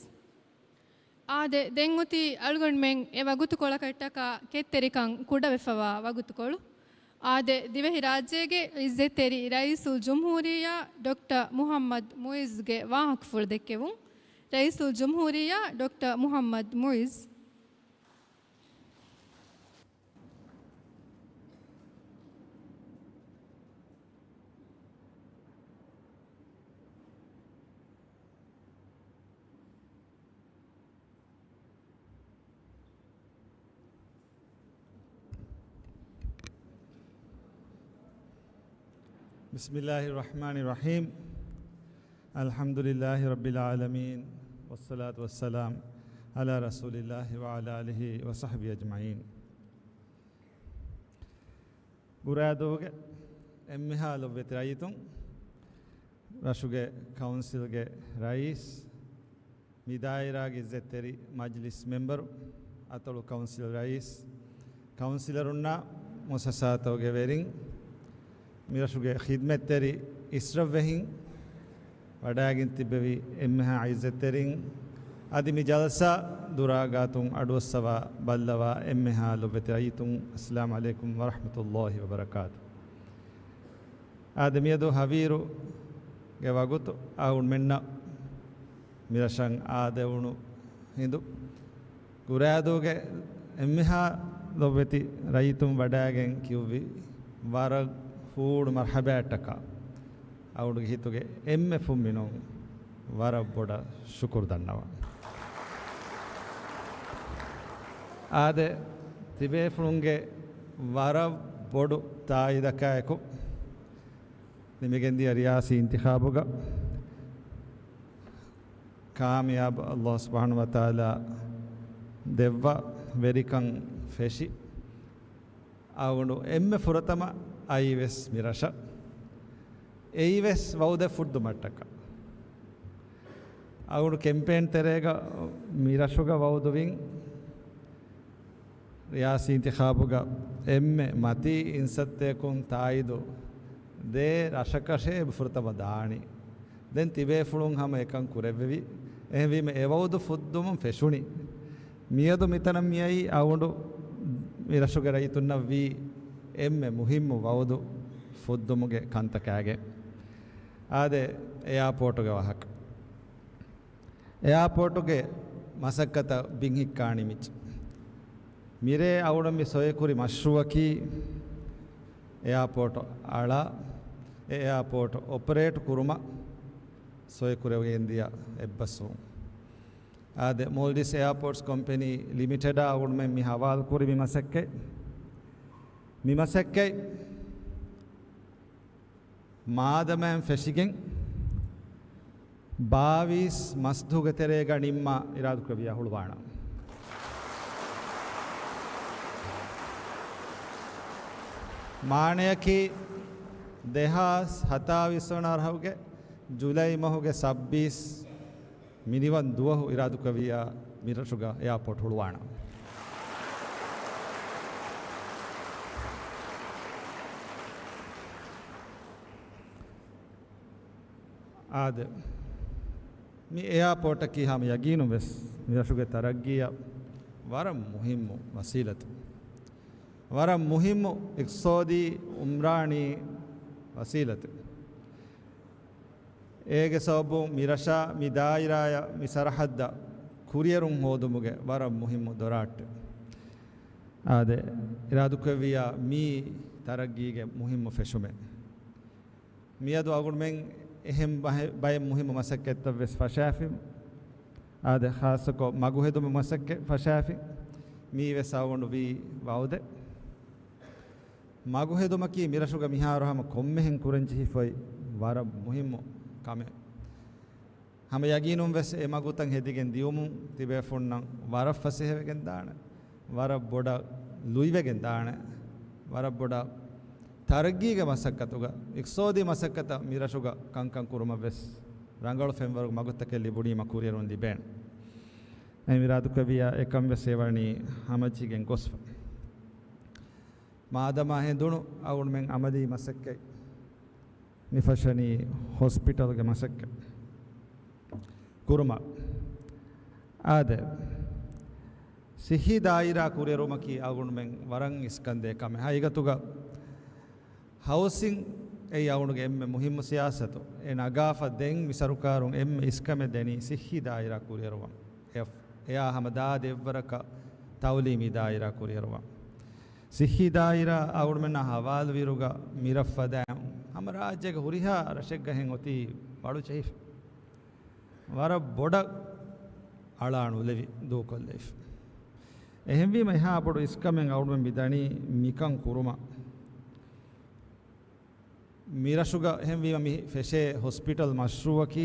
އާދެ، ދެން އޮތީ އަޅުގަނޑުމެން އެ ވަގުތުކޮޅަކަށްޓަކާ ކެތްތެރިކަން ކުޑަވެފަވާ ވަގުތުކޮޅު. އާދެ، ދިވެހިރާއްޖޭގެ އިއްޒަތްތެރި ރައީސުލް ޖުމްހޫރިއްޔާ ޑޮކްޓަރ މުޙައްމަދު މުޢިއްޒުގެ ވާހަކަފުޅު ދެއްކެވުން. ރައީސުލް ޖުމްހޫރިއްޔާ ޑޮކްޓަރ މުޙައްމަދު މުޢިއްޒު. بسم الله الرحمن الرحيم. الحمد لله رب العالمين. والصلاة والسلام على رسول الله وعلى آله وصحبه أجمعين. ގުރާދޫގެ އެންމެހާ ލޮބުވެތި ރައްޔިތުން، ރަށުގެ ކައުންސިލްގެ ރައީސް، މި ދާއިރާގެ އިއްޒަތްތެރި މަޖިލިސް މެމްބަރު، އަތޮޅު ކައުންސިލް ރައީސް، ކައުންސިލަރުންނާ މުއައްސަސާތަކުގެ ވެރިން، މިރަށުގެ ޚިދްމަތްތެރި އިސްރަށްވެހިން، ވަޑައިގެން ތިއްބެވި އެންމެހާ އިއްޒަތްތެރިން، އަދި މި ޖަލްސާ ދުރާގާތުން އަޑުއައްސަވާ ބައްލަވާ އެންމެހާ ލޮބުވެތި ރައްޔިތުން، އައްސަލާމު ޢަލައިކުމް ވަރަޙްމަތުﷲި ވަބަރަކާތު. އާދެ، މިއަދު ހަވީރުގެ ވަގުތު އަޅުގަނޑުމެންނަށް މިރަށަށް އާދެވުނު ހިނދު، ގުރާދޫގެ އެންމެހާ ލޮބުވެތި ރައްޔިތުން ވަޑައިގެން ކިޔުއްވި ވަރަށް ހޫޅު މަރްޙަބާއަށްޓަކާ، އަޅުގަނޑުގެ ހިތުގެ އެންމެ ފުންމިނުން ވަރަށް ބޮޑަށް ޝުކުރު ދަންނަވަން. އާދެ، ތިބޭފުޅުންގެ ވަރަށް ބޮޑު ތާއީދަކާއެކު، ނިމިގެންދިޔަ ރިޔާސީ އިންތިޚާބުގަ ކާމިޔާބު އައްލާހު ސުބްޙާނަހޫ ވަތަޢާލާ ދެއްވާ ވެރިކަން ފެށި، އަޅުގަނޑު އެންމެ ފުރަތަމަ އައީވެސް މިރަށަށް. އެއީވެސް ވަޢުދެއް ފުއްދުމަށްޓަކާ. އަޅުގަނޑު ކެމްޕޭން ތެރޭގަ މިރަށުގަ ވަޢުދުވިން، ރިޔާސީ އިންތިޚާބުގަ އެންމެ މަތީ އިންސައްތައަކުން ތާއީދު ދޭ ރަށަކަށޭ ފުރަތަމަ ދާނީ. ދެން ތިބޭފުޅުން ހަމަ އެކަން ކުރެއްވެވި. އެހެންވީމަ އެ ވަޢުދު ފުއްދުމުން ފެށުނީ. މިއަދު މިތަނަށް މިއައީ އަޅުގަނޑު މި ރަށުގެ ރައްޔިތުންނަށް ވީ އެންމެ މުހިއްމު ވަޢުދު ފުއްދުމުގެ ކަންތަކާގެ. އާދެ، އެއާޕޯޓުގެ ވާހަކަ. އެއާޕޯޓުގެ މަސައްކަތަށް ބިންހިއްކާނީ މިއްޗެއް. މިރޭ އަޅުގަނޑު މި ސޮއެކުރި މަޝްރޫޢަކީ އެއާޕޯޓު އަޅާ، އެ އެއާޕޯޓު އޮޕަރޭޓް ކުރުމަށް ސޮއެކުރެވިގެންދިޔަ އެއްބަސްވުން. އާދެ، މޯލްޑިވްސް އެއާޕޯޓްސް ކޮމްޕެނީ ލިމިޓެޑާ އަޅުގަނޑުމެން މި ހަވާލުކުރި މި މަސައްކަތް، މި މަސައްކަތް މާދަމާއިން ފެށިގެން ބާވީސް މަސްދުވަހުގެ ތެރޭގަ ނިންމާ އިރާދަކުރެއްވިޔާ ހުޅުވާނަން. މާނަޔަކީ، ދެހާސް ހަތާވީސް ވަނަ އަރަހުގެ ޖުލައި މަހުގެ ސައްބީސް މިނިވަން ދުވަހު އިރާދުކުރެއްވިއްޔާ މިރަށުގަ އެއާޕޯޓް ހުޅުވާނަން. އާދެ، މި އެއާޕޯޓަކީ ހަމަ ޔަގީނުން ވެސް މިރަށުގެ ތަރައްގީއަށް ވަރަށް މުހިއްމު ވަސީލަތެއް. ވަރަށް މުހިއްމު އިޤްތިޞާދީ އުމްރާނީ ވަސީލަތެއް. އޭގެ ސަބަބުން މި ރަށާ މި ދާއިރާޔަށް މި ސަރަޙައްދަށް ކުރިއެރުން ހޯދުމުގެ ވަރަށް މުހިއްމު ދޮރާއްޓެއް. އާދެ، އިރާދުކުރެއްވިއްޔާ މީ ތަރައްގީގެ މުހިއްމު ފެށުމެއް. މިއަދު އަޅުގަނޑުމެން އެހެން ބަހެ-، ބައެއް މުހިއްމު މަސައްކަތްތައް ވެސް ފަށާފި. އާދެ، ޚާއްޞަކޮށް މަގުހެދުމުގެ މަސައްކަތް ފަށާފި. މީ ވެސް އަޅުގަނޑު ވީ ވަޢުދެއް. މަގުހެދުމަކީ މިރަށުގަ މިހާރު ހަމަ ކޮންމެހެން ކުރަންޖެހިފައި ވަރަށް މުހިއްމު ކަމެއް. ހަމަ ޔަގީނުން ވެސް އެ މަގުތައް ހެދިގެން ދިޔުމުން ތިބޭފުންނަށް ވަރަށް ފަސޭހަވެގެން ދާނެ، ވަރަށް ބޮޑަށް ލުއިވެގެން ދާނެ، ވަރަށް ބޮޑަށް ތަރައްގީގެ މަސައްކަތުގަ، އިޤްތިޞާދީ މަސައްކަތަށް މިރަށުގަ ކަންކަން ކުރުމަށް ވެސް ރަނގަޅު ފެންވަރުގެ މަގުތަކެއް ލިބުނީމަ ކުރިއެރުން ލިބޭނެ. އެހެން އިރާދުކުރެއްވިއްޔާ އެކަން ވެސް އެ ވަނީ ހަމަޖެހިގެން ގޮސްފަ. މާދަމާ ހެނދުނު އަޅުގަނޑުމެން ޢަމަލީ މަސައްކަތް މި ފަށަނީ ހޮސްޕިޓަލްގެ މަސައްކަތް ކުރުމަށް. އާދެ، ޞިއްޙީ ދާއިރާ ކުރިއެރުމަކީ އަޅުގަނޑުމެން ވަރަށް އިސްކަންދޭ ކަމެއް. ހަގީގަތުގަ ހައުސިން އެއީ އަޅުގަނޑުގެ އެންމެ މުހިއްމު ސިޔާސަތު. އެ ނަގާފަ ދެން މި ސަރުކާރުން އެންމެ އިސްކަމެއް ދެނީ ޞިއްޙީ ދާއިރާ ކުރިއެރުވަން. އެ-، އެއާ ހަމަ ދާދި އެއްވަރަކަށް ތަޢުލީމީ ދާއިރާ ކުރިއެރުވަން. ޞިއްޙީ ދާއިރާ އަޅުގަނޑުމެންނާ ހަވާލުވިއިރުގަ މިރަށް ފަދައިން ހަމަ ރާއްޖޭގެ ހުރިހާ ރަށެއްގަހެން އޮތީ ބަޅު ޖެހިފަ. ވަރަށް ބޮޑަށް އަޅާން އުލެވި ދޫކޮށްލެވިފަ. އެހެންވީމަ އެހާ ބޮޑު އިސްކަމެއް އަޅުގަނޑުމެން މި ދަނީ މިކަން ކުރުމަށް. މިރަށުގަ އެހެންވީމަ މި ފެށޭ ހޮސްޕިޓަލް މަޝްރޫއަކީ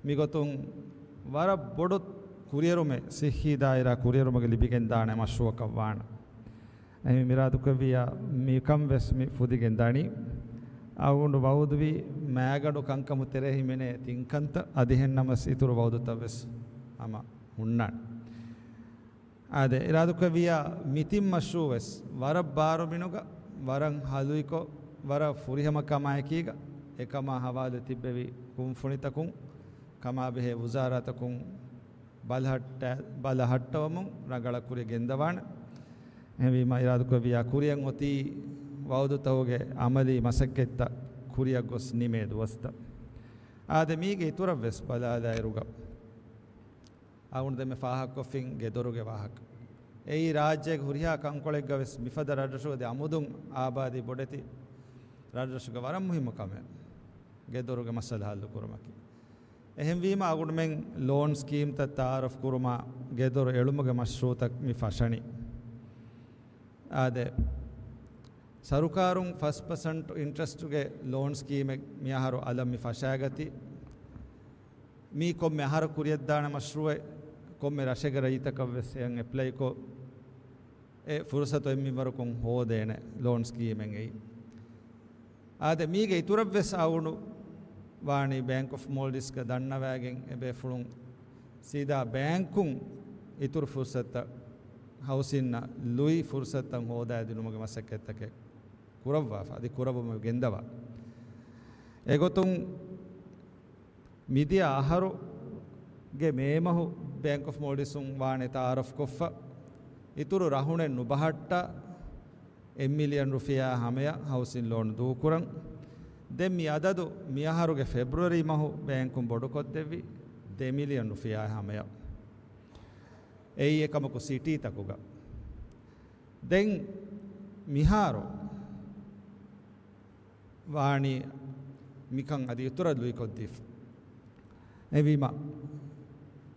މިގޮތުން ވަރަށް ބޮޑު ކުރިއެރުމެއް ޞިއްޙީ ދާއިރާ ކުރިއެރުމަކަށް ލިބިގެންދާނެ މަޝްރޫއަކަށް ވާނެ. އެހެން އިރާދުކުރެއްވިއްޔާ މިކަން ވެސް މި ފުދިގެން ދަނީ. އަޅުގަނޑު ވަޢުދުވި މައިގަނޑު ކަންކަމު ތެރޭ ހިމެނޭ ތިން ކަންތައް އަދި އެހެންނަމަސް އިތުރު ވަޢުދުތައް ވެސް ހަމަ ހުންނާނެ. އާދެ، އިރާދުކުރެއްވިއްޔާ މި ތިން މަޝްރޫޢު ވެސް ވަރަށް ބާރު މިނުގަ، ވަރަށް ހަލުއިކޮށް، ވަރަށް ފުރިހަމަ ކަމާއެކީގަ، އެކަމާ ހަވާލު ތިއްބެވި ކުންފުނިތަކުން، ކަމާބެހޭ ވުޒާރާތަކުން ބަލަހައްޓަ-، ބަލަހައްޓަވަމުން ރަނގަޅަށް ކުރިޔަށް ގެންދަވާނެ. އެހެންވީމަ އިރާދުކުރެއްވިއްޔާ ކުރިއަށް އޮތީ ވަޢުދުތަކުގެ ޢަމަލީ މަސައްކަތްތައް ކުރިއަށް ގޮސް ނިމޭ ދުވަސްތައް. އާދެ، މީގެ އިތުރަށް ވެސް ބަލާލާއިރުގަ، އަޅުގަނޑު ދެންމެ ފާހަގަކޮށްފިން ގެދޮރުގެ ވާހަކަ. އެއީ ރާއްޖޭގެ ހުރިހާ ކަންކޮޅެއްގަ ވެސް މިފަދަ ރަށްރަށުގަ އަދި އަމުދުން އާބާދީ ބޮޑެތި ރަށްރަށުގަ ވަރަށް މުހިއްމު ކަމެއް ގެދޮރުގެ މައްސަލަ ހައްލު ކުރުމަކީ. އެހެންވީމަ އަޅުގަނޑުމެން ލޯން ސްކީމްތައް ތައާރަފް ކުރުމާ ގެދޮރު އެޅުމުގެ މަޝްރޫޢުތައް މި ފަށަނީ. އާދެ، ސަރުކާރުން ފަސް ޕަސެންޓް އިންޓްރެސްޓުގެ ލޯން ސްކީމެއް މިއަހަރު އަލަށް މި ފަށާގަތީ. މީ ކޮންމެ އަހަރަކު ކުރިޔަށްދާނެ މަޝްރޫޢެއް، ކޮންމެ ރަށެއްގެ ރައްޔިތަކަށް ވެސް އެއަށް އެޕްލައިކޮށް، އެ ފުރުސަތު އެންމެ ވަރަކުން ހޯދޭނެ ލޯން ސްކީމެއް އެއީ. އާދެ، މީގެ އިތުރަށް ވެސް އަޅުގަނޑު ވާނީ ބޭންކް އޮފް މޯލްޑިވްސްގަ ދަންނަވައިގެން އެބޭފުޅުން ސީދާ ބޭންކުން އިތުރު ފުރުސަތުތައް، ހައުސިންއަށް ލުއި ފުރުސަތުތައް ހޯދައިދިނުމުގެ މަސައްކަތްތަކެއް ކުރައްވާފަ، އަދި ކުރައްވަމުން ގެންދަވާ. އެގޮތުން މިދިޔަ އަހަރުގެ މޭ މަހު ބޭންކް އޮފް މޯލްޑިވްސުން ވާނެ ތައާރަފް ކޮށްފަ، އިތުރު ރަހުނެއް ނުބަހައްޓާ އެއް މިލިއަން ރުފިޔާ ހަމަޔަށް ހައުސިން ލޯން ދޫކުރަން. ދެން މި އަދަދު މިއަހަރުގެ ފެބްރުއަރީ މަހު ބޭންކުން ބޮޑުކޮށްދެއްވި ދެ މިލިއަން ރުފިޔާ ހަމަޔަށް. އެއީ އެކަމަކު ސިޓީތަކުގަ. ދެން މިހާރު ވާނީ މިކަން އަދި އިތުރަށް ލުއިކޮށްދީފަ. އެހެންވީމަ،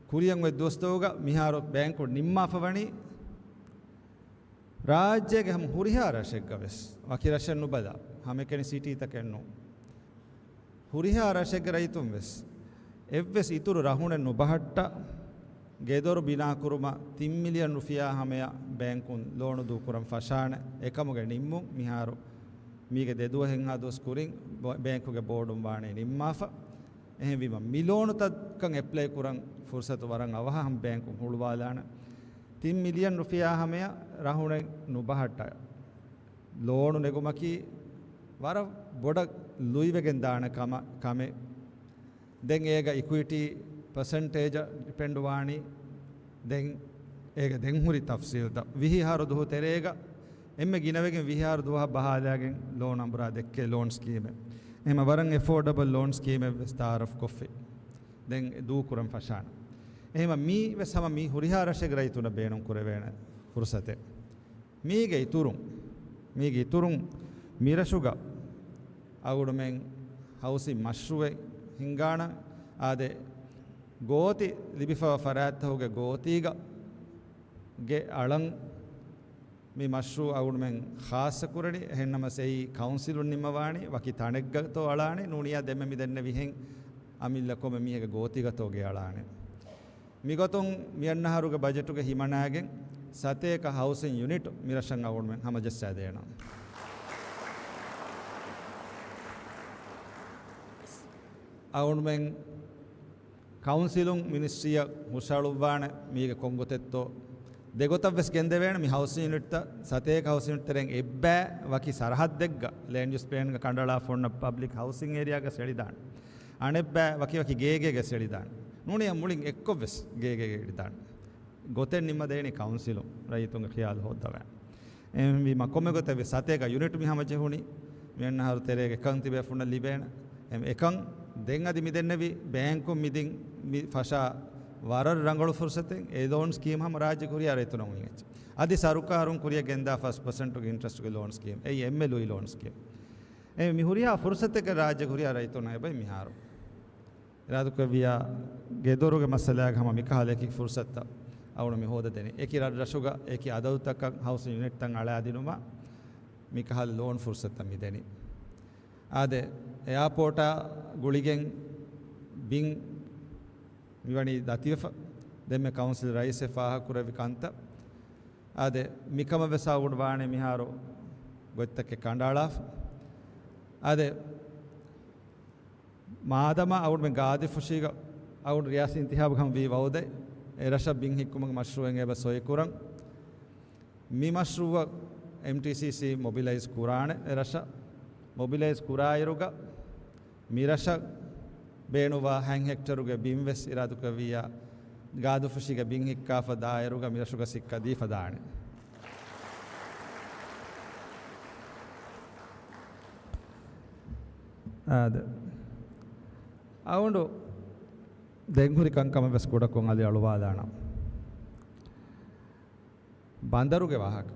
ކުރިއަށް އޮތް ދުވަސްތަކުގަ މިހާރު ބޭންކު ނިންމާފަ ވަނީ ރާއްޖޭގެ ހަމަ ހުރިހާ ރަށެއްގަ ވެސް، ވަކި ރަށެއް ނުބަލާ، ހަމައެކަނި ސިޓީތަކެއް ނޫން. ހުރިހާ ރަށެއްގެ ރައްޔިތުން ވެސް އެއްވެސް އިތުރު ރަހުނެއް ނުބަހައްޓާ، ގެދޮރު ބިނާކުރުމަށް ތިން މިލިއަން ރުފިޔާ ހަމަޔަށް ބޭންކުން ލޯނު ދޫކުރަން ފަށާނެ. އެކަމުގެ ނިންމުން މިހާރު މީގެ ދެ ދުވަހެއްހާ ދުވަސް ކުރިން ބޭންކުގެ ބޯޑުން ވާނީ ނިންމާފަ. އެހެންވީމަ މި ލޯނުތައް ކަން އެޕްލައި ކުރަން ފުރުސަތު ވަރަށް އަވަހަށް ބޭންކުން ހުޅުވާލާނެ. ތިން މިލިއަން ރުފިޔާ ހަމަޔަށް ރަހުނެއް ނުބަހައްޓާ. ލޯނު ނެގުމަކީ ވަރަށް ބޮޑަށް ލުއިވެގެން ދާނެ ކަމަށް، ކަމެއް. ދެން އޭގަ އިކުއިޓީ ޕަސެންޓޭޖަށް ޑިޕެންޑް ވާނީ. ދެން އޭގަ ދެން ހުރި ތަފްސީލްތައް. ވިހި އަހަރު ދުވަހު ތެރޭގަ އެންމެ ގިނަވެގެން ވިހި އަހަރު ދުވަހަށް ބަހާލާގެން ލޯން އަނބުރާ ދެއްކޭ ލޯން ސްކީމެއް. އެހެމަ ވަރަށް އެފޯޑަބަލް ލޯން ސްކީމެއް ވެސް ތައާރަފް ކޮށްފި. ދެން ދޫކުރަން ފަށާނެ. އެހެމަ މީ ވެސް ހަމަ މީ ހުރިހާ ރަށެއްގެ ރައްޔިތުންނަށް ބޭނުން ކުރެވޭނެ ފުރުސަތެއް. މީގެ އިތުރުން، މީގެ އިތުރުން މިރަށުގަ އަޅުގަނޑުމެން ހައުސިން މަޝްރޫއެއް ހިންގާނަން. އާދެ، ގޯތި ލިބިފަވާ ފަރާތްތަކުގެ ގޯތީގަ ގެ އަޅަން މި މަޝްރޫއު އަޅުގަނޑުމެން ޚާއްޞަ ކުރަނީ. އެހެންނަމަސް އެއީ ކައުންސިލުން ނިންމަވާނީ ވަކި ތަނެއްގަތޯ އަޅާނެ، ނޫނިޔާ ދެންމެ މި ދެންނެވިހެން އަމިއްލަ ކޮންމެ މީހެއްގެ ގޯތީގަތޯ ގެ އަޅާނެ. މިގޮތުން މިއަންނަހަރުގެ ބަޖެޓުގެ ހިމަނާގެން ސަތޭކަ ހައުސިން ޔުނިޓް މިރަށަށް އަޅުގަނޑުމެން ހަމަޖައްސާދޭނަން. އަޅުގަނޑުމެން ކައުންސިލުން މިނިސްޓްރީއަށް ހުށައަޅުއްވާނެ މީގެ ކޮންގޮތެއްތޯ. ދެގޮތަށް ވެސް ގެންދެވޭނެ މި ހައުސިން ޔުނިޓްތައް ސަތޭކަ ހައުސިން ޔުނިޓް ތެރެއިން އެއްބައި ވަކި ސަރަހައްދެއްގަ ލޭންޑް ޔޫސް ޕްލޭންގަ ކަނޑައަޅާފަ އޮންނަ ޕަބްލިކް ހައުސިން އޭރިއާގަ ސެޅިދާނެ. އަނެއްބައި ވަކި ވަކި ގޭގޭގަ ސެޅިދާނެ. ނޫނީ މުޅިން އެއްކޮށް ވެސް ގޭގޭގަ އެޅިދާނެ. ގޮތެއް ނިންމަދޭނީ ކައުންސިލުން ރައްޔިތުންގެ ޚިޔާލު ހޯއްދަވާ. އެހެންވީމަ ކޮންމެ ގޮތެއް ވެސް ސަތޭކަ ޔުނިޓް މި ހަމަޖެހުނީ މިއަންނަހަރު ތެރޭގަ އެކަން ތިބޭފުންނަށް ލިބޭނެ. އެ-، އެކަން ދެން އަދި މި ދެންނެވި ބޭންކުން މިދިން މި ފަށާ ވަރަށް ރަނގަޅު ފުރުސަތެއް. އެ ލޯން ސްކީމް ހަމަ ރާއްޖޭގެ ހުރިހާ ރައްޔިތުންނަށް އޮތް އެއްޗެއް. އަދި ސަރުކާރުން ކުރިއަށް ގެންދާ ފަސް ޕަސެންޓުގެ އިންޓްރެސްޓުގެ ލޯން ސްކީމް. އެއީ އެންމެ ލުއި ލޯން ސްކީމް. އެ މި ހުރިހާ ފުރުސަތެއްގަ ރާއްޖޭގެ ހުރިހާ ރައްޔިތުންނަށް އެބައި މިހާރު. އިރާދަކުރެއްވިއްޔާ ގެދޮރުގެ މައްސަލާގަ ހަމަ މިކަހަލަ އެކި ފުރުސަތުތައް އަޅުގަނޑު މި ހޯދަދެނީ. އެކި ރަށްރަށުގަ އެކި އަދަދުތަކަށް ހައުސިން ޔުނިޓްތައް އަޅާދިނުމަށް މިކަހަލަ ލޯން ފުރުސަތުތައް މިދެނީ. އާދެ، އެއާޕޯޓާ ގުޅިގެން ބިން މިވަނީ ދަތިވެފަ. ދެންމެ ކައުންސިލް ރައީސް ފާހަގަކުރެއްވި ކަންތައް. އާދެ، މިކަމަށް ވެސް އަޅުގަނޑު ވާނެ މިހާރު ގޮތްތަކެއް ކަނޑައަޅާފަ. އާދެ، މާދަމާ އަޅުގަނޑުމެން ގާދިފުށީގަ އަޅުގަނޑު ރިޔާސީ އިންތިހާބު ހަމަވީ ވައުދެއް، އެ ރަށަށް ބިން ހިއްކުމުގެ މަޝްރޫއެއް އެބަ ސޮއިކުރަން. މި މަޝްރޫއަށް އެމްޓީސީސީ މޮބިލައިޒް ކުރާނެ އެ ރަށަށް. މޮބިލައިޒް ކުރާއިރުގަ މި ރަށަށް ބޭނުންވާ ހަތް ހެކްޓަރުގެ ބިން ވެސް އިރާދަކުރެއްވިއްޔާ ގާދިފުށީގެ ބިން ހިއްކާފަ ދާއިރުގަ މި ރަށުގަ ސިއްކަ ދީފަ ދާނެ. އާދެ. އަޅުގަނޑު ދެން ހުރި ކަންކަމަށް ވެސް ކުޑަކޮށް އަލި އަޅުވާލާނަން. ބަނދަރުގެ ވާހަކަ.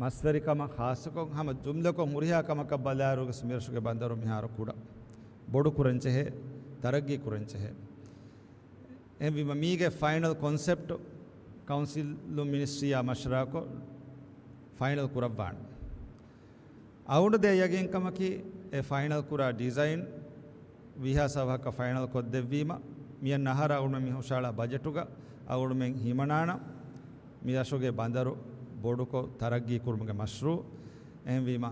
މަސްވެރިކަމަށް ޚާއްޞަކޮށް ހަމަ ޖުމްލަކޮށް ހުރިހާ ކަމަކަށް ބަލާއިރުވެސް މިރަށުގެ ބަނދަރު މިހާރު ކުޑަ. ބޮޑު ކުރަން ޖެހޭ، ތަރައްގީ ކުރަން ޖެހޭ. އެހެންވީމަ މީގެ ފައިނަލް ކޮންސެޕްޓް ކައުންސިލުން މިނިސްޓްރީއާ މަޝްވަރާކޮށް ފައިނަލް ކުރައްވާނެ. އަޅުގަނޑު ދޭ ޔަގީންކަމަކީ އެ ފައިނަލް ކުރާ ޑިޒައިން ވީހާސް އަވަހަކަށް ފައިނަލް ކޮށްދެއްވީމަ، މިއަންނަ އަހަރަށް އަޅުގަނޑުމެން މި ހުށަހަޅާ ބަޖެޓުގަ އަޅުގަނޑުމެން ހިމަނާނަން މި ރަށުގެ ބަނދަރު ބޮޑުކޮށް ތަރައްގީ ކުރުމުގެ މަޝްރޫއު. އެހެންވީމަ،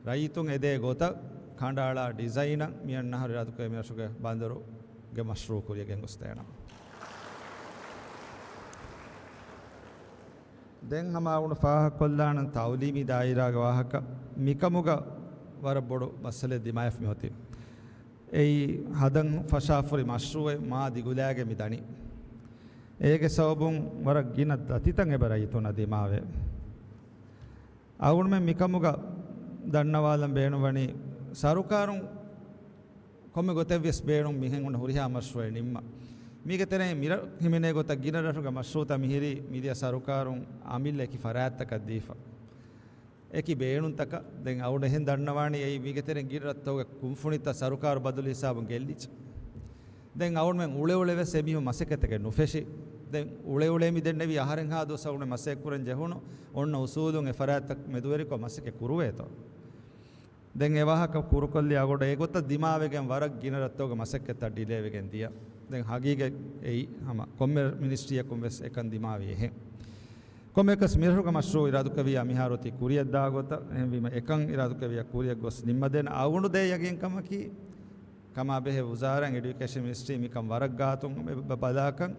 ރައްޔިތުން އެދޭ ގޮތަށް ކަނޑައަޅާ ޑިޒައިނަށް މިއަންނަ އަހަރު އިރާދަކުރޭ މި ރަށުގެ ބަނދަރުގެ މަޝްރޫއު ކުރިޔަށް ގެންގޮސްދޭނަން. ދެން ހަމަ އަޅުގަނޑު ފާހަގަކޮށްލާނަން ތައުލީމީ ދާއިރާގެ ވާހަކަ. މިކަމުގަ ވަރަށް ބޮޑު މައްސަލައެއް ދިމާވެފަ މިއޮތީ. އެއީ ހަދަން ފަށާފަހުރި މަޝްރޫއެއް މާ ދިގުލާގެ މި ދަނީ. އޭގެ ސަބަބުން ވަރަށް ގިނަ ދަތިތައް އެބަ ރައްޔިތުންނަށް ދިމާވޭ. އަޅުގަނޑުމެން މިކަމުގަ ދަންނަވާލަން ބޭނުންވަނީ ސަރުކާރުން ކޮންމެ ގޮތެއްވިޔަސް ބޭނުން މިހެން ހުންނަ ހުރިހާ މަޝްރޫއެއް ނިންމަން. މީގެ ތެރެއިން މިރަށް ހިމެނޭ ގޮތަށް ގިނަ ރަށުގެ މަޝްރޫއުތައް މިހިރީ މިދިޔަ ސަރުކާރުން އަމިއްލަ އެކި ފަރާތްތަކަށް ދީފަ. އެކި ބޭނުންތަކަށް. ދެން އަޅުގަނޑު އެހެން ދަންނަވާނީ އެއީ މީގެ ތެރެއިން ގިނަ ރަށްތަކުގެ ކުންފުނިތައް ސަރުކާރު ބަދަލު ހިސާބުން ގެއްލިއްޖެ. ދެން އަޅުގަނޑުމެން އުޅެ އުޅެވެސް އެމީހުން މަސައްކަތްތަކެއް ނުފެށި. ދެން އުޅެ އުޅެ މި ދެންނެވި އަހަރެއްހާ ދުވަސް އަޅުގަނޑު މަސައްކަތް ކުރަން ޖެހުނު އޮންނަ އުސޫލުން އެ ފަރާތްތައް މެދުވެރިކޮށް މަސައްކަތް ކުރުވޭތޯ. ދެން އެ ވާހަކަ ކުރުކޮށްލި އަގޮޑަށް އެގޮތަށް ދިމާވެގެން ވަރަށް ގިނަ ރަށްތަކުގެ މަސައްކަތްތައް ޑިލޭވެގެން ދިޔަ. ދެން ހަގީގަތް އެއީ ހަމަ ކޮންމެ މިނިސްޓްރީއަކުން ވެސް އެކަން ދިމާވި އެހެން. ކޮންމެއަކަސް މިރަށުގެ މަޝްރޫޢު އިރާދުކުރެއްވިއްޔާ މިހާރު އޮތީ ކުރިއަށް ދާ ގޮތަށް. އެހެންވީމަ އެކަން އިރާދުކުރެއްވިއްޔާ ކުރިއަށް ގޮސް ނިންމަދޭނެ. އަޅުގަނޑު ދޭ ޔަގީންކަމަކީ ކަމާބެހޭ ވުޒާރާއިން އެޑިއުކޭޝަން މިނިސްޓްރީ މިކަން ވަރަށް ގާތުން ބަ-، ބަލާކަން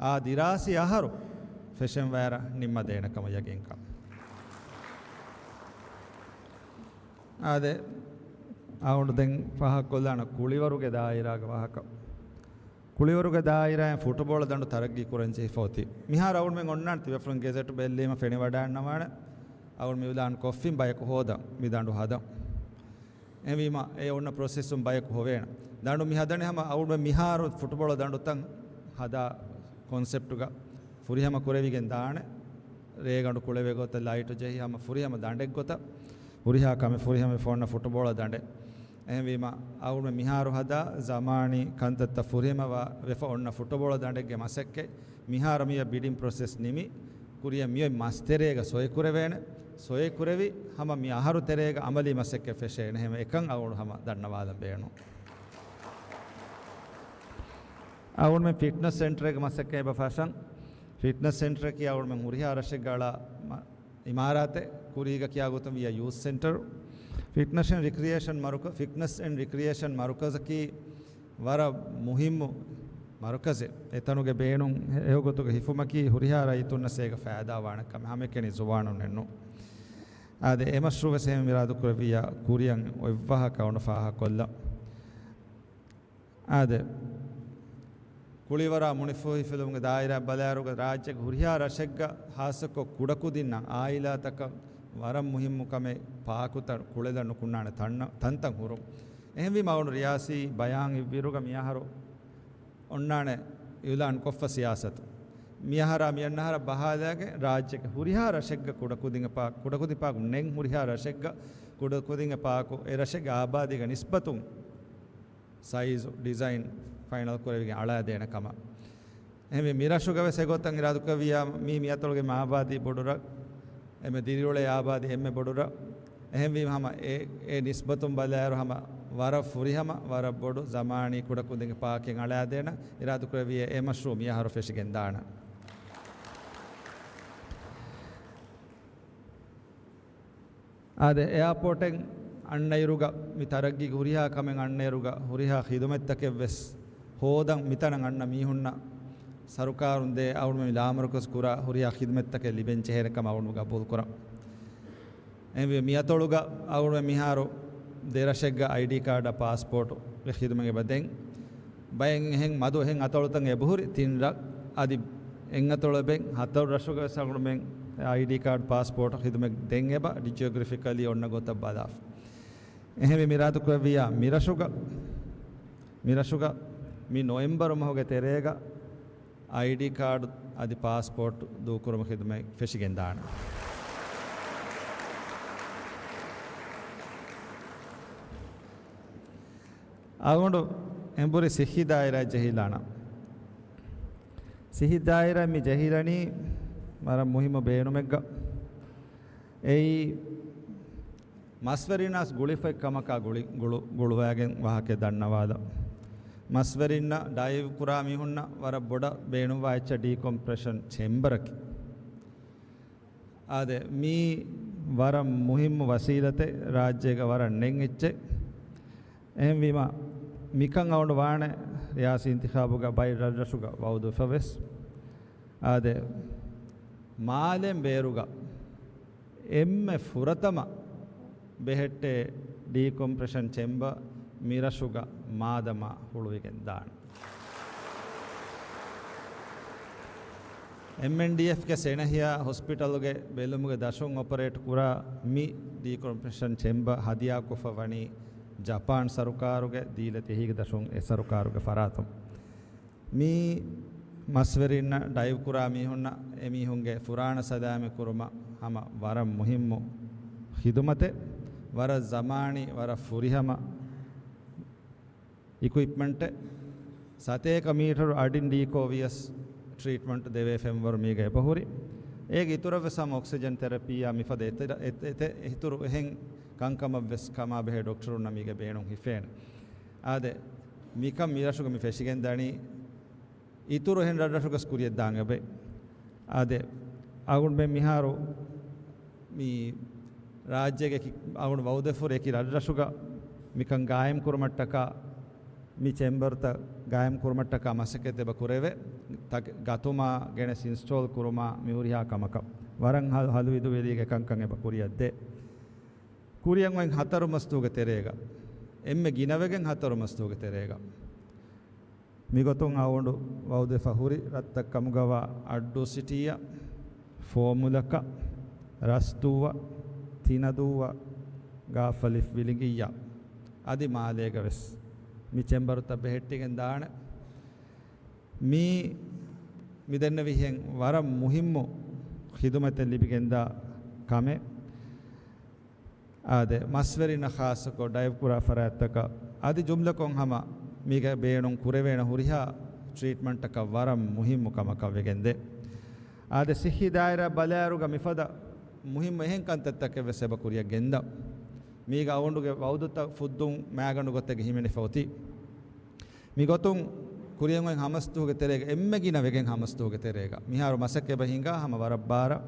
އާ ދިރާސީ އަހަރު ފެށެން ވައިރަށް ނިންމަދޭނެ ކަމަށް ޔަގީންކަން. އާދެ، އަޅުގަނޑު ދެން ފާހަގަކޮށްލާނަން ކުޅިވަރުގެ ދާއިރާގެ ވާހަކަ. ކުޅިވަރުގެ ދާއިރާއިން ފުޓުބޯޅަ ދަނޑު ތަރައްގީ ކުރަން ޖެހިފަ އޮތީ. މިހާރު އަޅުގަނޑުމެން އޮންނާނެ ތިބޭފުޅުން ގެޒެޓް ބެއްލީމަ ފެނިވަޑައިގަންނަވާނެ. އަޅުގަނޑު މިއުލާން ކޮށްފިން ބަޔަކު ހޯދަން މި ދަނޑު ހަދަން. އެހެންވީމަ އެ އޮންނަ ޕްރޮސެސުން ބަޔަކު ހޮވޭނެ. ދަނޑު މި ހަދަނީ ހަމަ އަޅުގަނޑުމެން މިހާރު ފުޓުބޯޅަ ދަނޑުތައް ހަދާ ކޮންސެޕްޓުގަ ފުރިހަމަ ކުރެވިގެން ދާނެ. ރޭގަނޑު ކުޅެވޭ ގޮތަށް ލައިޓު ޖެހި ހަމަ ފުރިހަމަ ދަނޑެއްގޮތަށް ހުރިހާ ކަމެއް ފުރިހަމަ ފޮންނަ ފުޓުބޯޅަ ދަނޑެއް. އެހެންވީމަ، އަޅުގަނޑުމެން މިހާރު ހަދާ ޒަމާނީ ކަންތައްތައް ފުރިހަމަ ވާ-، ވެފަ އޮންނަ ފުޓުބޯޅަ ދަނޑެއްގެ މަސައްކަތް މިހާރު މިއަށް ބިޑިން ޕްރޮސެސް ނިމި، ކުރިއަށް މިއޮތް މަސް ތެރޭގަ ސޮއި ކުރެވޭނެ. ސޮއި ކުރެވި ހަމަ މި އަހަރު ތެރޭގަ އަމަލީ މަސައްކަތް ފެށޭނެ. އެހެން އެކަން އަޅުގަނޑު ހަމަ ދަންނަވާލަން ބޭނުން. އަޅުގަނޑުމެން ފިޓްނަސް ސެންޓަރެއްގެ މަސައްކަތް އެބަ ފަށަން. ފިޓްނަސް ސެންޓަރަކީ އަޅުގަނޑުމެން ހުރިހާ ރަށެއްގަ އަޅާ މަ-، އިމާރާތެއް. ކުރީގަ ކިޔާ ގޮތުން ވިއްޔާ ޔޫތު ސެންޓަރު. ފިޓްނަސް އެންޑް ރިކްރިއޭޝަން މަރުކަ-، ފިޓްނަސް އެންޑް ރިކްރިއޭޝަން މަރުކަޒަކީ ވަރަށް މުހިއްމު މަރުކަޒެއް. އެތަނުގެ ބޭނުން އެ-، އެހޮގޮތުގަ ހިފުމަކީ ހުރިހާ ރައްޔިތުންނަށް އޭގަ ފައިދާވާނެ ކަމެއް، ހަމައެކަނި ޒުވާނުންނެއްނު. އާދެ، އެ މަޝްރޫޢު ވެސް އެހެން އިރާދަކުރެއްވިއްޔާ ކުރިއަށް އޮތް ވާހަކަ އަޅުގަނޑު ފާހަގަކޮށްލަން. އާދެ، ކުޅިވަރާ މުނިފޫހިފިލުމުގެ ދާއިރާ ބަލާއިރުގަ ރާއްޖޭގެ ހުރިހާ ރަށެއްގަ ހާއްސަކޮށް ކުޑަކުދިންނަށް އާއިލާތަކަށް ވަރަށް މުހިއްމު ކަމެއް ޕާކުތައް ކުޅެލަން ނުކުންނާނެ ތަން-، ތަންތަން ހުރުން. އެހެންވީމަ އަޅުގަނޑު ރިޔާސީ ބަޔާން އިއްވިއިރުގަ މިއަހަރު އޮންނާނެ އިއުލާން ކޮށްފަ ސިޔާސަތު. މިއަހަރާ މިއަންނަ އަހަރަށް ބަހާލާގެން ރާއްޖޭގެ ހުރިހާ ރަށެއްގަ ކުޑަކުދިން ޕާ-، ކުޑަކުދިން ޕާކު ނެތް ހުރިހާ ރަށެއްގަ ކުޑަކުދިން ޕާކު އެ ރަށެއްގެ އާބާދީގެ ނިސްބަތުން ސައިޒު، ޑިޒައިން ފައިނަލް ކުރެވިގެން އަޅާދޭނެ ކަމަށް. އެހެންވެ، މި ރަށުގަ ވެސް އެގޮތަށް އިރާދަކުރެއްވިއްޔާ، މީ މިއަތޮޅުގެ އާބާދީ ބޮޑު ރަށް، އެމެ ދިރިއުޅޭ އާބާދީ އެންމެ ބޮޑު ރަށް. އެހެންވީމަ، ހަމަ އެ، އެ ނިސްބަތުން ބަލާއިރު، ހަމަ ވަރަށް ފުރިހަމަ، ވަރަށް ބޮޑު ޒަމާނީ ކުޑަކުދިންގެ ޕާކެއް އަޅާދޭނަ އިރާދަކުރެއްވިއްޔާ، އެ މަޝްރޫޢު މިއަހަރު ފެށިގެން ދާނަ. އާދެ، އެއާޕޯޓެއް އަންނައިރުގަ، މި ތަރައްގީގެ ހުރިހާ ކަމެއް އަންނައިރުގަ، ހުރިހާ ޚިދުމަތްތަކެއް ވެސް ހޯދަން މިތަނަށް އަންނަ މީހުންނަށް ސަރުކާރުން ދޭ އަޅުގަނޑުމެން ލާމަރުކަޒު ކުރާ ހުރިހާ ޚިދުމަތްތަކެއް ލިބެން ޖެހޭނެ ކަމަށް އަޅުގަނޑު ގަބޫލު ކުރަން. އެހެންވެ، މި އަތޮޅުގަ އަޅުގަނޑުމެން މިހާރު ދެ ރަށެއްގަ އައިޑީ ކާޑާ ޕާސްޕޯޓުގެ ޚިދުމަތް އެބަ ދޭން. ބައެއް އެހެން މަދު އެހެން އަތޮޅުތައް އެބަހުރި ތިން ރަށް އަދި އެއް އަތޮޅު އެބައިން ހަތަރު ރަށުގަ ވެސް އަޅުގަނޑުމެން އައިޑީ ކާޑް ޕާސްޕޯޓު ޚިދުމަތް ދޭން އެބަ ޖިއޮގްރަފިކަލީ އޮންނަ ގޮތަށް ބަލާފަ. އެހެންވެ މި އިރާދަކުރެއްވިއްޔާ މި ރަށުގަ، މި ރަށުގަ މި ނޮވެމްބަރު މަހުގެ ތެރޭގަ އައިޑީ ކާޑު އަދި ޕާސްޕޯޓު ދޫކުރުމުގެ ޚިދުމަތް ފެށިގެން ދާނެ. އަޅުގަނޑު އެނބުރި ސިއްހީ ދާއިރާ ޖެހިލާނަ. ސިއްހީ ދާއިރާ މި ޖެހިލަނީ ވަރަށް މުހިއްމު ބޭނުމެއްގަ. އެއީ މަސްވެރިންނަށް ގުޅިފައި ކަމަކާ ގުޅި-، ގުޅު-، ގުޅުވައިގެން ވާހަކަ ދަންނަވާލަ. މަސްވެރިންނަށް ޑައިވް ކުރާ މީހުންނަށް ވަރަށް ބޮޑަށް ބޭނުންވާ އެއްޗެއް ޑީކޮމްޕްރެޝަން ޗެމްބަރަކީ. އާދެ، މީ ވަރަށް މުހިއްމު ވަސީލަތެއް، ރާއްޖޭގަ ވަރަށް ނެތް އެއްޗެއް. އެހެންވީމަ، މިކަން އަޅުގަނޑު ވާނެ ރިޔާސީ އިންތިޚާބުގަ ބައެއް ރަށްރަށުގަ ވައުދުވެފަ ވެސް. އާދެ، މާލެން ބޭރުގަ އެންމެ ފުރަތަމަ ބެހެއްޓޭ ޑީކޮމްޕްރެޝަން ޗެމްބަ މިރަށުގަ މާދަމާ ހުޅުވިގެން ދާނެ. އެމްއެންޑީއެފްގެ ސެނަހިޔާ ހޮސްޕިޓަލުގެ ބެލުމުގެ ދަށުން އޮޕަރޭޓް ކުރާ މި ޑީކޮމްޕްރެޝަން ޗެމްބަ ހަދިޔާކޮށްފަ ވަނީ ޖަޕާން ސަރުކާރުގެ ދީލަތި އެހީގެ ދަށުން އެ ސަރުކާރުގެ ފަރާތުން. މީ މަސްވެރިންނަށް ޑައިވް ކުރާ މީހުންނަށް އެމީހުންގެ ފުރާނަ ސަލާމަތް ކުރުމަށް ހަމަ ވަރަށް މުހިއްމު ޚިދުމަތެއް، ވަރަށް ޒަމާނީ، ވަރަށް ފުރިހަމަ އިކުއިޕްމަންޓެއް. ސަތޭކަ މީޓަރު އަޑިން ޑީކޯ ވިޔަސް ޓްރީޓްމަންޓް ދެވޭ ފެންވަރު މީގަ އެބަހުރި. އޭގެ އިތުރަށް ވެސް ހަމަ އޮކްސިޖަން ތެރަޕީއާ މިފަދަ އެތެރ-، އެ-، އެތެ-، އިތުރު އެހެން ކަންކަމަށްވެސް ކަމާބެހޭ ޑޮކްޓަރުންނަށް މީގެ ބޭނުން ހިފޭނެ. އާދެ، މިކަން މިރަށުގަ މި ފެށިގެން ދަނީ، އިތުރު އެހެން ރަށްރަށުގަސް ކުރިޔަށް ދާން އެބައި. އާދެ، އަޅުގަނޑުމެން މިހާރު މި ރާއްޖޭގެ އެކި އަޅުގަނޑު ވައުދެފުރި އެކި ރަށްރަށުގަ މިކަން ގާއިމް ކުރުމަށްޓަކާ، މި ޗެމްބަރުތައް ގާއިމް ކުރުމަށްޓަކާ މަސައްކަތް އެބަ ކުރެވޭ. ތަކެ-، ގަތުމާ ގެނެސް އިންސްޓޯލް ކުރުމާ މި ހުރިހާ ކަމަކަށް ވަރަށް ހަ-، ހަލުވިދުވެލީގެ ކަންކަން އެބަ ކުރިޔަށް ދޭ. ކުރިއަށް އޮތް ހަތަރު މަސްދުވަހުގެ ތެރޭގަ، އެންމެ ގިނަވެގެން ހަތަރު މަސްދުވަހުގެ ތެރޭގަ، މިގޮތުން އަޅުގަނޑު ވައުދެފަ ހުރި ރަށްތައް ކަމުގަވާ އައްޑޫ ސިޓީއަށް، ފޯމުލަކަށް، ރަސްދޫއަށް، ތިނަދޫއަށް، ގާފަލިފް ވިލިނގިއްޔާ، އަދި މާލޭގަވެސް މި ޗެމްބަރުތައް ބެހެއްޓިގެން ދާނެ. މީ މިދެންނެވިހެން ވަރަށް މުހިއްމު ޚިދުމަތެއް ލިބިގެންދާ ކަމެއް. އާދެ، މަސްވެރިންނަށް ޚާއްޞަކޮށް ޑައިވް ކުރާ ފަރާތްތަކަށް އަދި ޖުމްލަކޮށް ހަމަ މީގެ ބޭނުން ކުރެވޭނެ ހުރިހާ ޓްރީޓްމަންޓަކަށް ވަރަށް މުހިއްމު ކަމަކަށް ވެގެންދޭ. އާދެ، ސިއްހީ ދާއިރާ ބަލާއިރުގަ މިފަދަ މުހިއްމު އެހެން ކަންތައްތަކެއް ވެސް އެބަ ކުރިއަށް ގެންދަން. މީގަ އަޅުގަނޑުގެ ވައުދުތައް ފުއްދުން މާގަނޑު ގޮތެއްގަ ހިމެނިފަ އޮތީ. މިގޮތުން ކުރިއަށް އޮތް ހަމަސްދުވަހުގެ ތެރޭގަ، އެންމެ ގިނަވެގެން ހަމަސްދުވަހުގެ ތެރޭގަ، މިހާރު މަސައްކަތް އެބަ ހިނގާ ހަމަ ވަރަށް ބާރަށް،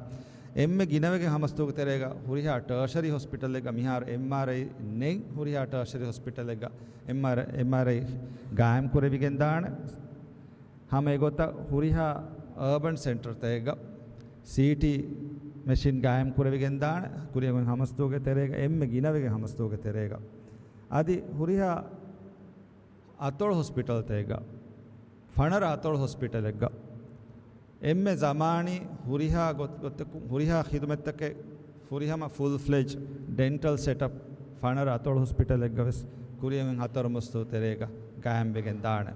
އެންމެ ގިނަވެގެން ހަމަސްދުވަހުގެ ތެރޭގަ ހުރިހާ ޓާޝަރީ ހޮސްޕިޓަލެއްގަ، މިހާރު އެމްއާރްއައި ނެތް ހުރިހާ ޓާޝަރީ ހޮސްޕިޓަލެއްގަ އެމްއާރް، އެމްއާރްއައި ގާއިމް ކުރެވިގެން ދާނެ. ހަމަ އެގޮތަށް ހުރިހާ އާބަން ސެންޓަރތައެއްގަ ސީޓީ މެޝިން ގާއިމް ކުރެވިގެން ދާނެ، ކުރިއަށް ހަމަސްދުވަހުގެ ތެރޭގަ، އެންމެ ގިނަވެގެން ހަމަސްދުވަހުގެ ތެރޭގަ. އަދި ހުރިހާ އަތޮޅު ހޮސްޕިޓަލްތައެއްގަ، ފަނަރަ އަތޮޅު ހޮސްޕިޓަލެއްގަ، އެންމެ ޒަމާނީ ހުރިހާ ގޮތް-، ގޮތަކުން ހުރިހާ ޚިދުމަތްތަކެއް، ފުރިހަމަ ފުލް ފްލެޖް ޑެންޓަލް ސެޓަޕް ފަނަރަ އަތޮޅު ހޮސްޕިޓަލެއްގަ ވެސް ކުރިއަށް ހަތަރު މަސްދުވަހު ތެރޭގަ ގާއިމްވެގެން ދާނެ.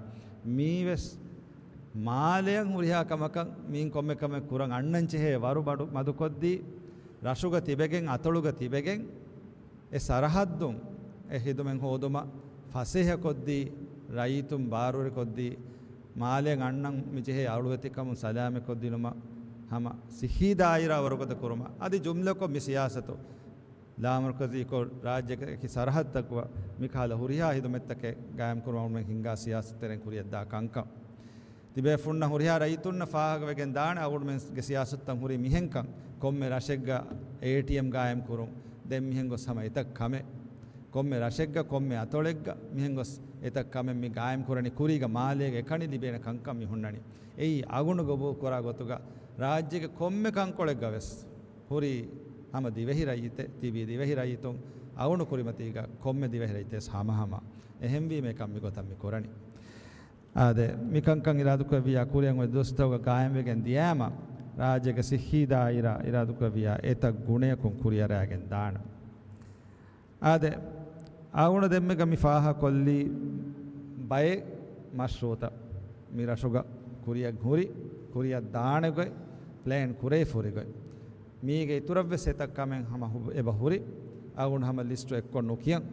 މީ ވެސް މާލެއަށް ހުރިހާ ކަމަކަށް މީން ކޮންމެ ކަމެއް ކުރަން އަންނަން ޖެހޭ ވަރު މަޑު-، މަދުކޮށްދީ، ރަށުގަ ތިބެގެން، އަތޮޅުގަ ތިބެގެން، އެ ސަރަހައްދުން އެ ޚިދުމަތް ހޯދުމަށް ފަސޭހަކޮށްދީ، ރައްޔިތުން ބާރުވެރިކޮށްދީ، މާލެއަށް އަންނަން މިޖެހޭ އަޅުވެތިކަމުން ސަލާމަތްކޮށްދިނުމަށް ހަމަ ސިއްހީ ދާއިރާ ވަރުގަދަ ކުރުމަށް. އަދި ޖުމްލަކޮށް މި ސިޔާސަތު ލާމަރުކަޒީކޮށް، ރާއްޖޭގެ އެކި ސަރަހައްދަކު މިކަހަލަ ހުރިހާ ޚިދުމަތްތަކެއް ގާއިމްކުރުމަށް އަޅުގަނޑުމެން ހިންގާ ސިޔާސަތުތެރެއިން ކުރިއަށްދާ ކަންކަން. ތިބޭފުންނަށް ހުރިހާ ރައްޔިތުންނަށް ފާހަގަވެގެން ދާނެ އަޅުގަނޑުމެންގެ ސިޔާސަތުތައް ހުރީ މިހެންކަން. ކޮންމެ ރަށެއްގަ އޭޓީއެމް ގާއިމް ކުރުން، ދެން މިހެން ގޮސް ހަމަ އެތައް ކަމެއް. ކޮންމެ ރަށެއްގަ، ކޮންމެ އަތޮޅެއްގަ މިހެން ގޮސް އެތައް ކަމެއް މި ގާއިމް ކުރަނީ. ކުރީގަ މާލޭގެ އެކަނި ލިބޭނެ ކަންކަން މި ހުންނަނީ. އެއީ އަޅުގަނޑު ގަބޫލު ކުރާ ގޮތުގަ ރާއްޖޭގެ ކޮންމެ ކަންކޮޅެއްގަ ވެސް ހުރީ ހަމަ ދިވެހި ރައްޔިތެއް، ތިބީ ދިވެހި ރައްޔިތުން އަޅުގަނޑު ކުރިމަތީގަ ކޮންމެ ދިވެހި ރައްޔިތެއް ވެސް ހަމަހަމަ. އެހެންވީމަ އެކަން މިގޮތަށް މި ކުރަނީ. އާދެ، މިކަންކަން އިރާދަކުރެއްވިއްޔާ ކުރިއަށް އޮތް ދުވަސްތަކުގަ ގާއިމްވެގެން ދިޔައިމަ، ރާއްޖޭގެ ސިއްހީ ދާއިރާ އިރާދަކުރެއްވިއްޔާ އެތައް ގުނަޔަކުން ކުރިއަރައިގެން ދާނެ. އާދެ، އަޅުގަނޑު ދެންމެގަ މި ފާހަގަކޮށްލީ ބައެއް މަޝްރޫޢުތައް މި ރަށުގަ ކުރިއަށް ހުރި، ކުރިއަށް ދާނެ ގޮތް، ޕްލޭން ކުރެވިފަ ހުރި ގޮތް. މީގެ އިތުރަށްވެސް އެތައް ކަމެއް ހަމަ ހު-، އެބަ ހުރި. އަޅުގަނޑު ހަމަ ލިސްޓު އެއްކޮށް ނުކިޔަން.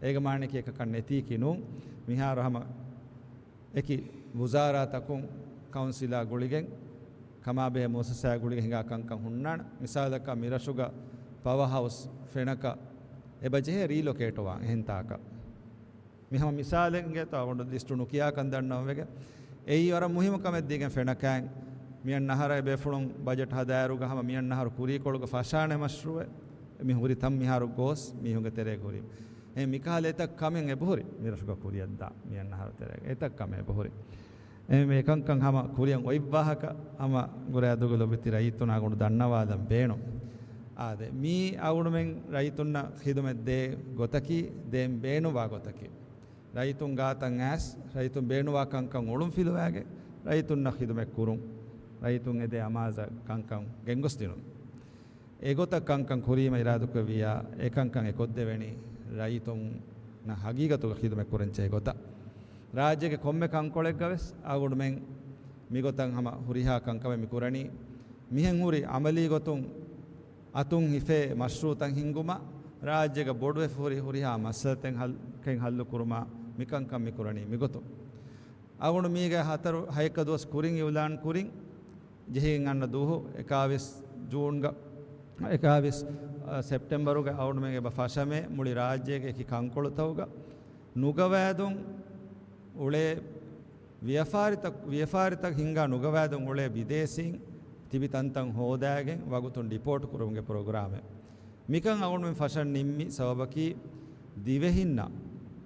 އޭގެ މާނައަކީ އެކަކަށް ނެތީކީ ނޫން. މިހާރު ހަމަ އެކި ވުޒާރާތަކުން ކައުންސިލާ ގުޅިގެން، ކަމާބެހޭ މުއައްސަސާ ގުޅިގެން ހިނގާ ކަންކަން ހުންނާނެ. މިސާލަކަށް މިރަށުގަ ޕަވަ ހައުސް ފެނަކަށް އެބަޖެހޭ ރީލޮކޭޓްވާން އެހެން ތާކަށް. މި ހަމަ މިސާލެއްގެ ތަ އަޅުގަނޑު ލިސްޓު ނުކިޔާކަން ދަންނަވަން ވެގެން. އެއީ ވަރަށް މުހިއްމު ކަމެއް ދީގެން ފެނަކައިން. މިއަންނަ އަހަރަށް އެބޭފުޅުން ބަޖެޓް ހަދާއިރުގަ ހަމަ މިއަންނަ އަހަރު ކުރީކޮޅުގަ ފަށާނެ މަޝްރޫޢެއް. މި ހުރި ތަން މިހާރު ގޯސް މީހުންގެ ތެރޭގަ ހުރީ. އެ މިކަހަލަ އެތައް ކަމެއް އެބަހުރި. މިރަށުގަ ކުރިއަށްދާ މިއަންނަ އަހަރު ތެރޭގަ އެތައް ކަމެއް އެބަހުރި. އެ މި ކަންކަން ހަމަ ކުރިއަށް އޮތް ވާހަކަ ހަމަ ގުރޭ އަދުގެ ލޮބުވެތި ރައްޔިތުންނަށް އަޅުގަނޑު ދަންނަވާލަން ބޭނުން. އާދެ، މީ އަޅުގަނޑުމެން ރައްޔިތުންނަށް ޚިދުމަތް ދޭ ގޮތަކީ، ދޭން ބޭނުންވާ ގޮތަކީ. ރައްޔިތުން ގާތަށް އައިސް، ރައްޔިތުން ބޭނުންވާ ކަންކަން އޮޅުންފިލުވާގެން، ރައްޔިތުންނަށް ޚިދުމަތް ކުރުން، ރައްޔިތުން އެދޭ އަމާޒަށް ކަންކަން ގެންގޮސްދިނުން. އެގޮތަށް ކަންކަން ކުރީމަ އިރާދަކުރެއްވިއްޔާ، އެކަންކަން އެކޮށްދެވެނީ ރައްޔިތުންނަށް ހަގީގަތުގަ ޚިދުމަތް ކުރަންޖެހޭ ގޮތަށް. ރާއްޖޭގެ ކޮންމެ ކަންކޮޅެއްގަ ވެސް އަޅުގަނޑުމެން މިގޮތަށް ހަމަ ހުރިހާ ކަންކަމެއް މި ކުރަނީ. މިހެން ހުރި އަމަލީ ގޮތުން އަތުން ހިފޭ މަޝްރޫޢުތައް ހިންގުމަށް، ރާއްޖޭގަ ބޮޑުވެފަ ހުރި ހުރިހާ މައްސަލަތައް ހައްލު، ކެން ހައްލު ކުރުމަށް މިކަންކަން މި ކުރަނީ މިގޮތުން. އަޅުގަނޑު މީގެ ހަތަރު ހައެއްކަ ދުވަސް ކުރިން އިއުލާން ކުރިން ޖެހިގެން އަންނަ ދުވަހު އެކާވީސް ޖޫންގަ އެކާވީސް، އަ، ސެޕްޓެމްބަރުގެ އަޅުގަނޑުމެން އެބަ ފަށަމޭ މުޅި ރާއްޖޭގެ އެކި ކަންކޮޅުތަކުގަ ނުގަވާދުން އުޅޭ ވިޔަފާރިތައް، ވިޔަފާރިތައް ހިންގާ ނުގަވާދުން އުޅޭ ބިދޭސީން ތިބި ތަންތަން ހޯދާގެން ވަގުތުން ޑިޕޯޓް ކުރުމުގެ ޕްރޮގްރާމެއް. މިކަން އަޅުގަނޑުމެން ފަށަން ނިންމި ސަބަބަކީ ދިވެހިންނަށް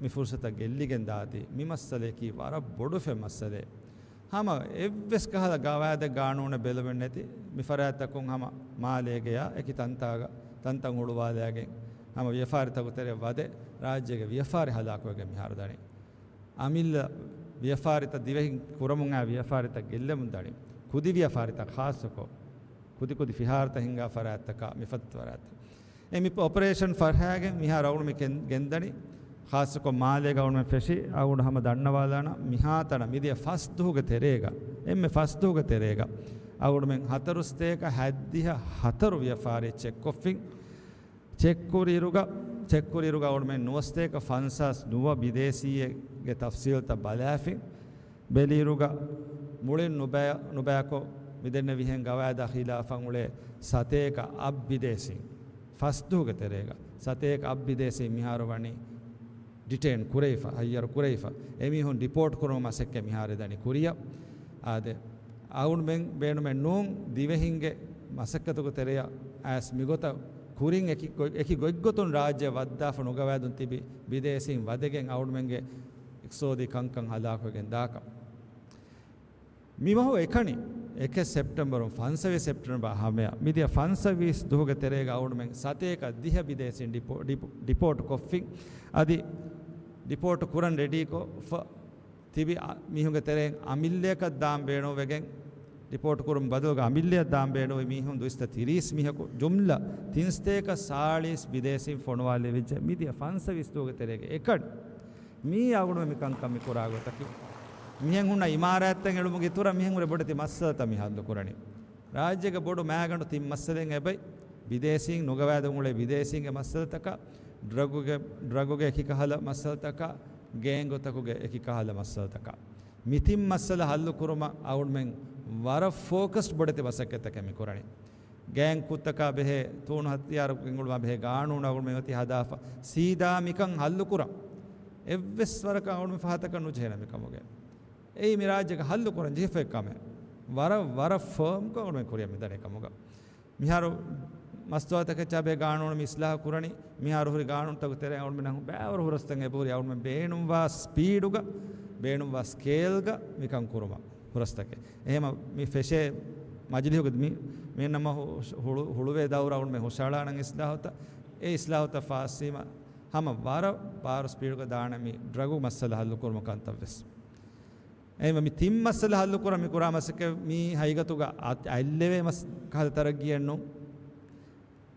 މި ފުރުސަތަށް ގެއްލިގެން ދާތީ މި މައްސަލަޔަކީ ވަރަށް ބޮޑު ފެ މައްސަލައެއް. ހަމަ އެއްވެސް ކަހަލަ ގަވާއިދެއް ގާނޫނެއް ބެލުމެއް ނެތި މި ފަރާތްތަކުން ހަމަ މާލޭގެޔާ އެކި ތަންތާގަ ތަންތަން ހުޅުވާލާގެން ހަމަ ވިޔަފާރިތަކު ތެރެއަށް ވަދެ ރާއްޖޭގެ ވިޔަފާރި ހަލާކުވެގެން މިހާރު ދަނީ. އަމިއްލަ ވިޔަފާރިތައް ދިވެހިން ކުރަމުން އާ ވިޔަފާރިތައް ގެއްލެމުން ދަނީ. ކުދި ވިޔަފާރިތައް ޚާއްޞަކޮށް ކުދި ކުދި ފިހާރަތައް ހިންގާ ފަރާތްތަކާ މިފަދަ ފަރާތްތައް. އެ މި އޮޕަރޭޝަން ފަށާގެން މިހާރު އަޅުގަނޑު މި ގެން-، ގެންދަނީ ޚާއްޞަކޮށް މާލޭގަ އަޅުގަނޑުމެން ފެށި އަޅުގަނޑު ހަމަ ދަންނަވާލާނަ މިހާތަނަށް މިދިޔަ ފަސް ދުހުގެ ތެރޭގަ، އެންމެ ފަސް ދުހުގެ ތެރޭގަ އަޅުގަނޑުމެން ހަތަރު ސަތޭކަ ހަތްދިހަ ހަތަރު ވިޔަފާރި ޗެކްކޮށްފިން. ޗެކްކުރިއިރުގަ، ޗެކްކުރިއިރުގަ އަޅުގަނޑުމެން ނުވަސަތޭކަ ފަންސާސް ނުވަ ބިދޭސީއެއްގެ ތަފްސީލްތައް ބަލާފިން. ބެލިއިރުގަ މުޅިން ނުބައި-، ނުބައިކޮށް މިދެންނެވިހެން ގަވާއިދާ ޚިލާފަށް އުޅޭ ސަތޭކަ އަށް ބިދޭސީން، ފަސް ދުހުގެ ތެރޭގަ ސަތޭކަ އަށް ބިދޭސީން މިހާރު ވަނީ ޑިޓެއިން ކުރެވިފަ، ހައްޔަރު ކުރެވިފަ. އެމީހުން ޑިޕޯޓް ކުރުމުގެ މަސައްކަތް މިހާރު ދަނީ ކުރިއަށް. އާދެ، އަޅުގަނޑުމެން ބޭނުމެއް ނޫން ދިވެހިންގެ މަސައްކަތުގެ ތެރެއަށް އައިސް މިގޮތަށް ކުރިން އެކި ގޮ-، އެކި ގޮތްގޮތުން ރާއްޖެ ވައްދާފަ ނުގަވާދުން ތިބި ބިދޭސީން ވަދެގެން އަޅުގަނޑުމެންގެ އިޤްތިޞާދީ ކަންކަން ހަލާކުވެގެން ދާކަށް. މި މަހު އެކަނި އެކެއް ސެޕްޓެމްބަރުން ފަންސަވީސް ސެޕްޓެމްބަރ ހަމަޔަށް މިދިޔަ ފަންސަވީސް ދުހުގެ ތެރޭގަ އަޅުގަނޑުމެން ސަތޭކަ ދިހަ ބިދޭސީން ޑިޕޯ-، ޑިޕޯ-، ޑިޕޯޓް ކޮށްފިން. އަދި ޑިޕޯޓް ކުރަން ރެޑީކޮށްފަ ތިބި އަ-، މީހުންގެ ތެރެއިން އަމިއްލަޔަކަށް ދާން ބޭނުންވެގެން، ރިޕޯޓް ކުރުން ބަދަލުގަ އަމިއްލަޔަށް ދާން ބޭނުންވި މީހުން ދުއިސައްތަ ތިރީސް މީހަކު ޖުމްލަ ތިންސަތޭކަ ސާޅީސް ބިދޭސީން ފޮނުވާލެވިއްޖެ މިދިޔަ ފަންސަވީސް ދުވަހުގެ ތެރޭގަ އެކަން. މީ އަޅުގަނޑު މި ކަންކަން މި ކުރާ ގޮތަކީ، މިހެން ހުންނަ އިމާރާތްތައް އެޅުމުގެ އިތުރަށް މިހެން ހުރެ ބޮޑެތި މައްސަލަތައް މި ހައްލު ކުރަނީ. ރާއްޖޭގެ ބޮޑު މައިގަނޑު ތިން މައްސަލައިން އެބައި، ބިދޭސީން ނުގަވާދެމުން އުޅޭ ބިދޭސީންގެ މައްސަލަތަކާ، ޑްރަގުގެ، ޑްރަގުގެ އެކިކަހަލަ މައްސަލަތަކާ، ގޭންގުތަކުގެ އެކިކަހަލަ މައްސަލަތަކާ. މި ތިން މައްސަލަ ހައްލު ކުރުމަށް އަޅުގަނޑުމެން ވަރަށް ފޯކަސްޑް ބޮޑެތި މަސައްކަތްތަކެއް މި ކުރަނީ. ގޭން ކުށްތަކާ ބެހޭ، ތޫނު ހަތިޔާރު ގެންގުޅުމާ ބެހޭ ގާނޫނު އަޅުގަނޑުމެން އޮތީ ހަދާފަ، ސީދާ މިކަން ހައްލު ކުރަން. އެއްވެސް ވަރަކަށް އަޅުގަނޑުމެން ފަހަތަކަށް ނުޖެހޭނެ މިކަމުގެ. އެއީ މި ރާއްޖޭގަ ހައްލު ކުރަން ޖެހިފައި ކަމެއް. ވަރަށް، ވަރަށް ފާމްކޮށް އަޅުގަނޑުމެން ކުރިއަށް މިދަނީ ކަމުގަ. މިހާރު މަސްތުވާތަކެއްޗާ ބެހޭ ގާނޫނު މި އިސްލާހު ކުރަނީ، މިހާރު ހުރި ގާނޫނުތަކުގެ ތެރެއިން އަޅުގަނޑުމެންނަށް ބައިވަރު ހުރަސްތައް އެބަހުރި އަޅުގަނޑުމެން ބޭނުންވާ ސްޕީޑުގަ، ބޭނުންވާ ސްކޭލްގަ މިކަން ކުރުމަށް ހުރަސްތަކެއް. އެހެމަ މި ފެށޭ މަޖިލީހުގެ މި، މި ނަމަ ހު-، ހުޅު-، ހުޅުވޭ ދައުރަށް އަޅުގަނޑުމެން ހުށަހަޅާނަން އިސްލާހުތައް، އެ އިސްލާހުތައް ފާސްވީމަ ހަމަ ވަރަށް ބާރު ސްޕީޑުގަ ދާނެ މި ޑްރަގު މައްސަލަ ހައްލު ކުރުމަށް ކަންތައް ވެސް. އެހެންވެ، މި ތިން މައްސަލަ ހައްލު ކުރަން މި ކުރާ މަސައްކަތް މީ ހަގީގަތުގަ އަތް-، އަތްލެވޭ މަސް ކަހަލަ ތަރައްގީއެއް ނޫން.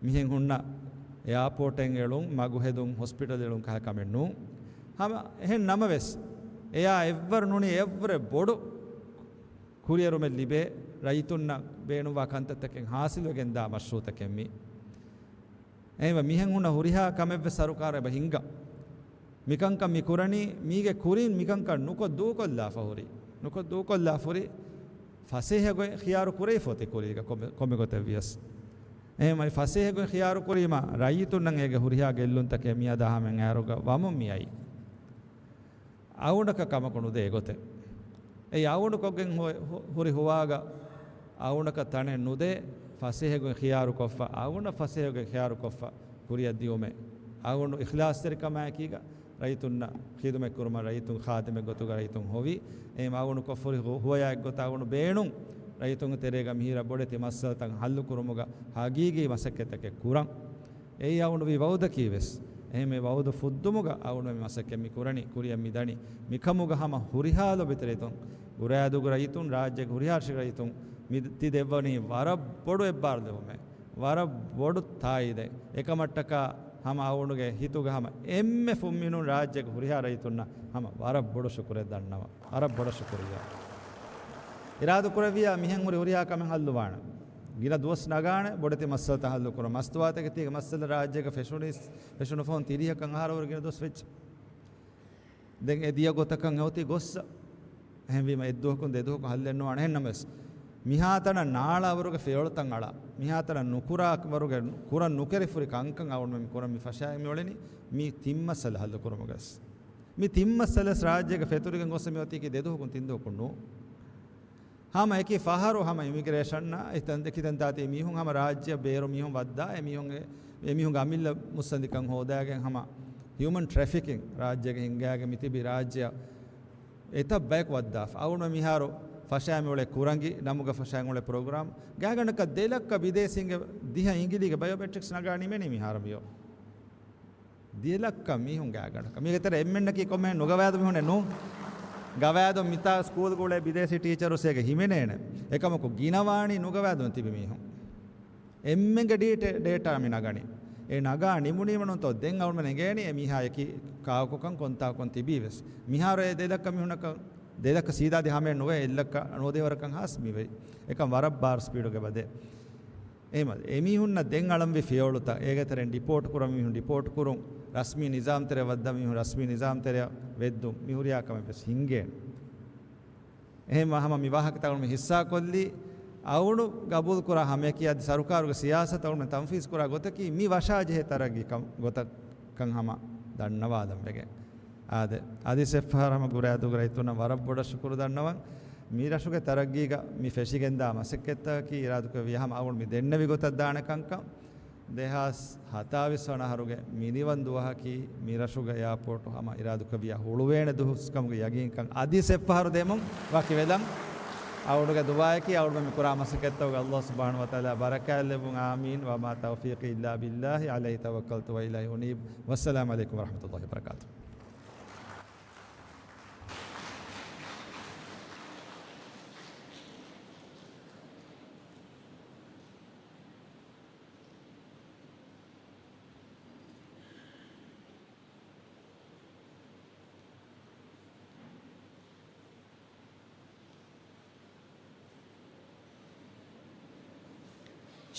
މިހެން ހުންނަ އެއާޕޯޓެއް އެޅުން، މަގު ހެދުން، ހޮސްޕިޓަލް އެޅުން ކަހަލަ ކަމެއް ނޫން. ހަމަ އެހެން ނަމަވެސް، އެޔާ އެއްވަރު ނޫނީ އެއްވުރެ ބޮޑު ކުރިއެރުމެއް ލިބޭ، ރައްޔިތުންނަށް ބޭނުންވާ ކަންތައްތަކެއް ހާސިލްވެގެންދާ މަޝްރޫއުތަކެއް މީ. އެހެންވެ، މިހެން ހުންނަ ހުރިހާ ކަމެއްވެސް ސަރުކާރަށް އެބަ ހިންގާ. މިކަންކަން މި ކުރަނީ، މީގެ ކުރިން މިކަންކަން ނުކޮށް ދޫކޮށްލާފަ ހުރި، ނުކޮށް ދޫކޮށްލާ ހުރި ފަސޭހަ ގޮތް ޚިޔާރު ކުރެވިފަ އޮތީ ކުރީގަ ކޮންމެ، ކޮންމެ ގޮތެއް ވިޔަސް. އެހެންވެ، ފަސޭހަ ގޮތް ޚިޔާރު ކުރީމަ، ރައްޔިތުންނަށް އޭގެ ހުރިހާ ގެއްލުންތަކެއް މިއަދާ ހަމައިން އައިރުގަ ވަމުން މިއައީ. އަޅުގަނޑަކަށް ކަމަކު ނުދޭ އެގޮތެއް. އެއީ އަޅުގަނޑު ކޮށްގެން ހު-، ހު-، ހުރި ހުވާގަ އަޅުގަނޑަކަށް ތަނެއް ނުދޭ، ފަސޭހަ ގޮތް ޚިޔާރުކޮށްފަ، އަޅުގަނޑަށް ފަސޭހަ ގޮތް ޚިޔާރުކޮށްފަ ކުރިއަށް ދިއުމެއް. އަޅުގަނޑު އިޚްލާޞްތެރިކަމާއެކީގަ ރައްޔިތުންނަށް ޚިދުމަތް ކުރުމަށް ރައްޔިތުން ޚާދިމެއް ގޮތުގަ ރައްޔިތުން ހޮވި. އެހެން އަޅުގަނޑު ކޮށްފަ ހުރި ހު-، ހުވަޔާ އެއްގޮތަށް އަޅުގަނޑު ބޭނުން ރައްޔިތުންގެ ތެރޭގަ މިހިރަ ބޮޑެތި މައްސަލަތައް ހައްލު ކުރުމުގަ ހަގީގީ މަސައްކަތްތަކެއް ކުރަން. އެއީ އަޅުގަނޑު ވީ ވައުދަކީ ވެސް. އެހެން މި ވައުދު ފުއްދުމުގަ އަޅުގަނޑު މި މަސައްކަތް މި ކުރަނީ، ކުރިއަށް މި ދަނީ. މިކަމުގަ ހަމަ ހުރިހާ ލޯބިތެރިތުން، ބުރާދޫގެ ރައްޔިތުން، ރާއްޖޭގެ ހުރިހާ ރަށެއްގެ ރައްޔިތުން މި ތި ދެއްވަނީ ވަރަށް ބޮޑު އެއްބާރުލެވުމެއް، ވަރަށް ބޮޑު ތާއީދެއް. އެކަމަށްޓަކާ ހަމަ އަޅުގަނޑުގެ ހިތުގަ ހަމަ އެންމެ ފުންމިނުން ރާއްޖޭގެ ހުރިހާ ރައްޔިތުންނަށް ހަމަ ވަރަށް ބޮޑު ޝުކުރެއް ދަންނަވަން. ވަރަށް ބޮޑަށް ޝުކުރިއްޔާ. އިރާދަކުރެއްވިއްޔާ މިހެން ހުރި ހުރިހާ ކަމެއް ހައްލުވާނެ. ގިނަ ދުވަސް ނަގާނެ ބޮޑެތި މައްސަލަތައް ހައްލު ކުރަން. މަސްތުވާތަކެތީގެ މައްސަލަ ރާއްޖޭގަ ފެށުނީސް، ފެށުނު ފަހުން ތިރީހަކަށް އަހަރުވަރު ގިނަ ދުވަސް ވެއްޖެ. ދެން އެ ދިޔަ ގޮތަކަށް އެއޮތީ ގޮއްސަ. އެހެންވީމަ އެއްދުވަހަކުން ދެދުވަހަކުން ހައްލެއް ނުވާނެ. އެހެންނަމަވެސް، މިހާތަނަށް ނާޅާވަރުގެ ފިޔަވަޅުތައް އަޅާ، މިހާތަނަށް ނުކުރާވަރުގެ ކުރަން ނުކެރިފުރި ކަންކަން އަޅުގަނޑުމެން މި ކުރަން މި ފަށާ މިއުޅެނީ މި ތިން މައްސަލަ ހައްލުކުރުމުގަސް. މި ތިން މައްސަލަ ރާއްޖޭގަ ފެތުރިގެން ގޮސް މި އޮތީކީ ދެ ދުވަހަކުން ތިން ދުވަހަކުން ނޫން. ހަމަ އެކި ފަހަރު ހަމަ އިމިގްރޭޝަންއާ އެކިތަންތާ ތި މީހުން ހަމަ ރާއްޖެއަށް ބޭރު މީހުން ވައްދާ އެ މީހުން، އެ މީހުންގެ އަމިއްލަ މުއްސަނދިކަން ހޯދާގެން ހަމަ ހިއުމަން ޓްރެފިކިން ރާއްޖޭގަ ހިންގާގެން މިތިބި ރާއްޖެއަށް އެތައް ބަޔަކު ވައްދާފަ. އަޅުގަނޑު މިހާރު ފަށާ މިއުޅޭ ކުރަނގި ނަމުގަ ފަށާ މިއުޅޭ ޕްރޮގްރާމް ގާތްގަނޑަކަށް ދެ ލައްކަ ބިދޭސީންގެ ދިހަ އިނގިލީގެ ބަޔޮމެޓްރިކްސް ނަގާ ނިމެނީ މިހާރު މިއޮ. ދެ ލައްކަ މީހުން ގާތްގަނޑަކަށް. މީގެ ތެރޭ އެންމެންނަކީ ކޮންމެ ނުގަވާދު މީހުނެއް ނޫން. ގަވާދު މިތާ ސްކޫލްގަ އުޅޭ ބިދޭސީ ޓީޗަރުސް އޭގެ ހިމެނޭނެ. އެކަމަކު ގިނަވާނީ ނުގަވާދު ތިބި މީހުން. އެންމެންގެ ޑީޓެ-، ޑޭޓާ މި ނަގަނީ. އެ ނަގާ ނިމުނީމަ ނޫންތޯ ދެން އަޅުމެން އެނގޭނީ އެ މީހާ އެކީ ކާކުކަން ކޮންތާކުން ތިބީ ވެސް. މިހާރު އެ ދެ ލައްކަ މީހުންނަކަށް ދެ ލައްކަ ސީދާ ދި ހަމައެއް ނުވޭ އެއް ލައްކަ ނުވަދިހަ ވަރަކަށް ހާސް މިވެ. އެކަން ވަރަށް ބާރު ސްޕީޑުގެ ބަދޭ. އެހެމަ އެމީހުންނަށް ދެން އަޅަންވި ފިޔަވަޅުތައް އޭގެ ތެރެއިން ޑިޕޯޓް ކުރަން މީހުން ޑިޕޯޓް ކުރުން، ރަސްމީ ނިޒާމް ތެރެއަށް ވައްދަން މީހުން ރަސްމީ ނިޒާމް ތެރެއަށް ވެއްދުން މި ހުރިހާ ކަމެއް ވެސް ހިނގޭނެ. އެހެންވާ ހަމަ މި ވާހަކަތައް އަޅުމެން ހިއްސާކޮށްލީ، އަޅުގަނޑު ގަބޫލުކުރާ ހަމަޔަކީ އަދި ސަރުކާރުގެ ސިޔާސަތު އަޅުގަނޑު ތަންފީޒް ކުރާ ގޮތަކީ މި ވަށާޖެހޭ ތަރައްގީ ކަމް ގޮތަށް ކަން ހަމަ ދަންނަވާލަން ވެގެން. އާދެ، އަދި ސެއްފަހަރު ހަމަ ގުރައިދޫގެ ރައްޔިތުންނަށް ވަރަށް ބޮޑަށް ޝުކުރު ދަންނަވަން. މި ރަށުގެ ތަރައްގީގަ މި ފެށިގެންދާ މަސައްކަތްތަކަކީ އިރާދުކުރެއްވިޔާ ހަމަ އަޅުގަނޑު މި ދެންނެވި ގޮތަށް ދާނެ ކަންކަން. ދެހާސް ހަތާވީސް ވަނަ އަހަރުގެ މިނިވަން ދުވަހަކީ މި ރަށުގެ އެއާޕޯޓު ހަމަ އިރާދުކުރެއްވިޔާ ހުޅުވޭނެ ދުވަހު ކަމުގެ ޔަގީންކަން އަދި ސެއްފަހަރު ދެމުން ވަކިވެލަން. އަޅުގަނޑުގެ ދުޢާއަކީ އަޅުގަނޑު މި ކުރާ މަސައްކަތްތަކުގަ ﷲ ސުބްޙާނަހޫ ވަތަޢާލާ ބަރަކާތްލެއްވުން. އާމީން. وما توفيقي إلا بالله عليه توكلت وإليه أنيب. والسلام عليكم ورحمة الله وبركاته.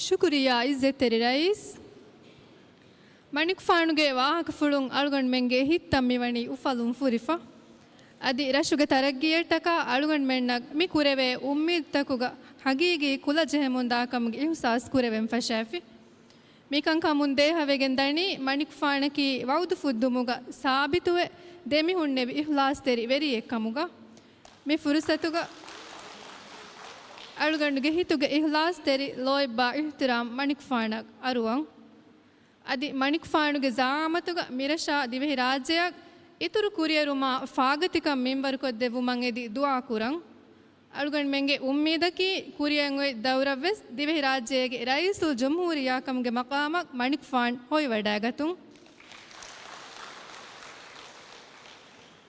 ޝުކުރިއްޔާ އިއްޒަތްތެރި ރައީސް. މަނިކުފާނުގެ ވާހަކަފުޅުން އަޅުގަނޑުމެންގެ ހިތްތައް މިވަނީ އުފަލުން ފުރިފަ. އަދި ރަށުގެ ތަރައްގީއަށްޓަކާ އަޅުގަނޑުމެންނަށް މި ކުރެވޭ އުއްމީދުތަކުގަ ހަގީގީ ކުލަ ޖެހެމުންދާކަމުގެ އިހުސާސް ކުރެވެން ފަށާފި. މިކަންކަމުން ދޭހަވެގެން ދަނީ މަނިކުފާނަކީ ވައުދު ފުއްދުމުގަ ސާބިތުވެ، ދެމިހުންނެވި އިހްލާސްތެރި ވެރިއެއްކަމުގަ. މި ފުރުސަތުގަ އަޅުގަނޑުގެ ހިތުގެ އިހްލާސްތެރި ލޯތްބާ އިޙްތިރާމް މަނިކުފާނަށް އަރުވަން. އަދި މަނިކުފާނުގެ ޒަޢާމަތުގަ މިރަށާ ދިވެހިރާއްޖެއަށް އިތުރު ކުރިއެރުމާ ފާގަތިކަން މިންވަރުކޮށްދެއްވުމަށް އެދި ދުޢާކުރަން. އަޅުގަނޑުމެންގެ އުއްމީދަކީ ކުރިއަށް އޮތް ދައުރަށްވެސް ދިވެހިރާއްޖޭގެ ރައީސުލްޖުމްހޫރިއްޔާ ކަމުގެ މަޤާމަށް މަނިކުފާން ހޮވިވަޑައިގަތުން.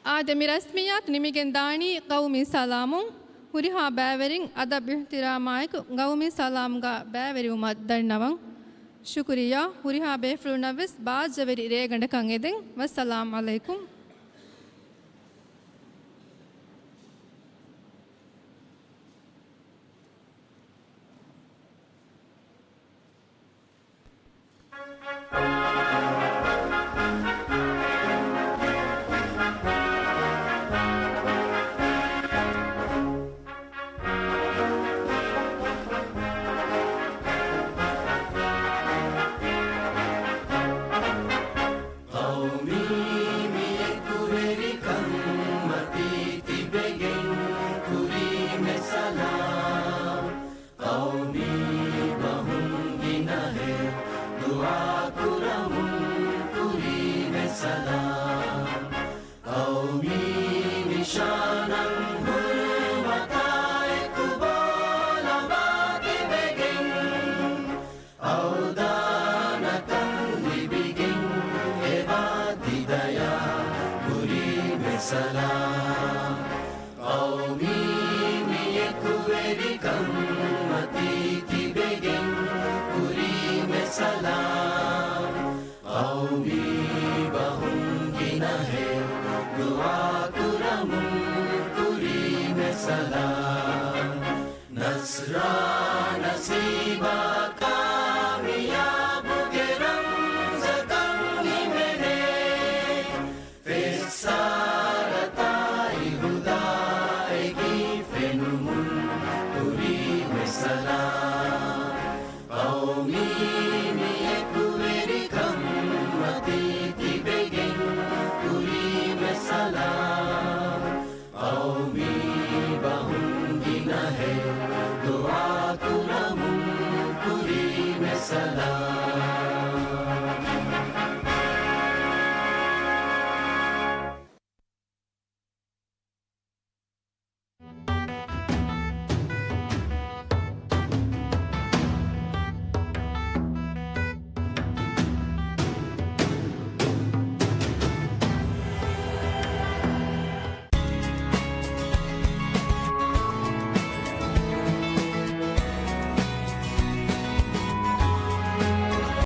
އާދެ، މި ރަސްމިއްޔާތު ނިމިގެން ދާނީ ޤައުމީ ސަލާމުން. ހުރިހާ ބައިވެރިން އަދަބް އިޙްތިރާމާއެކު ޤައުމީ ސަލާމްގަ ބައިވެރިވުމަށް ދަންނަވަން. ޝުކުރިއްޔާ. ހުރިހާ ބޭފުޅުންނަށްވެސް ބާއްޖަވެރި ރޭގަނޑަކަށް އެދެން. ވައްސަލާމް ޢަލައިކުމް. ޤައުމީ މި އެކުވެރިކަން މަތީ ތިބެގެން ކުރީމެ ސަލާމް. ޤައުމީ ބަހުން ގިނަހެއް ދުޢާ ކުރަމުން ކުރީމެ ސަލާމް. ޤައުމީ ނިޝާނަށް ހުރުމަތާއެކު ބޯލަމާ ތިބެގެން އަޅުދާނަކަން ލިބިގެން އެބާ ތިދަޔާ ކުރީމެ ސަލާމް. ޤައުމީ މި އެކުވެރިކަން މަތީ ތިބެގެން ކުރީމެ ސަލާމް. ޤައުމީ ބަހުން ގިނަހެއް ދުޢާ ކުރަމުން ކުރީމެ ސަލާމް. ނަޞްރާ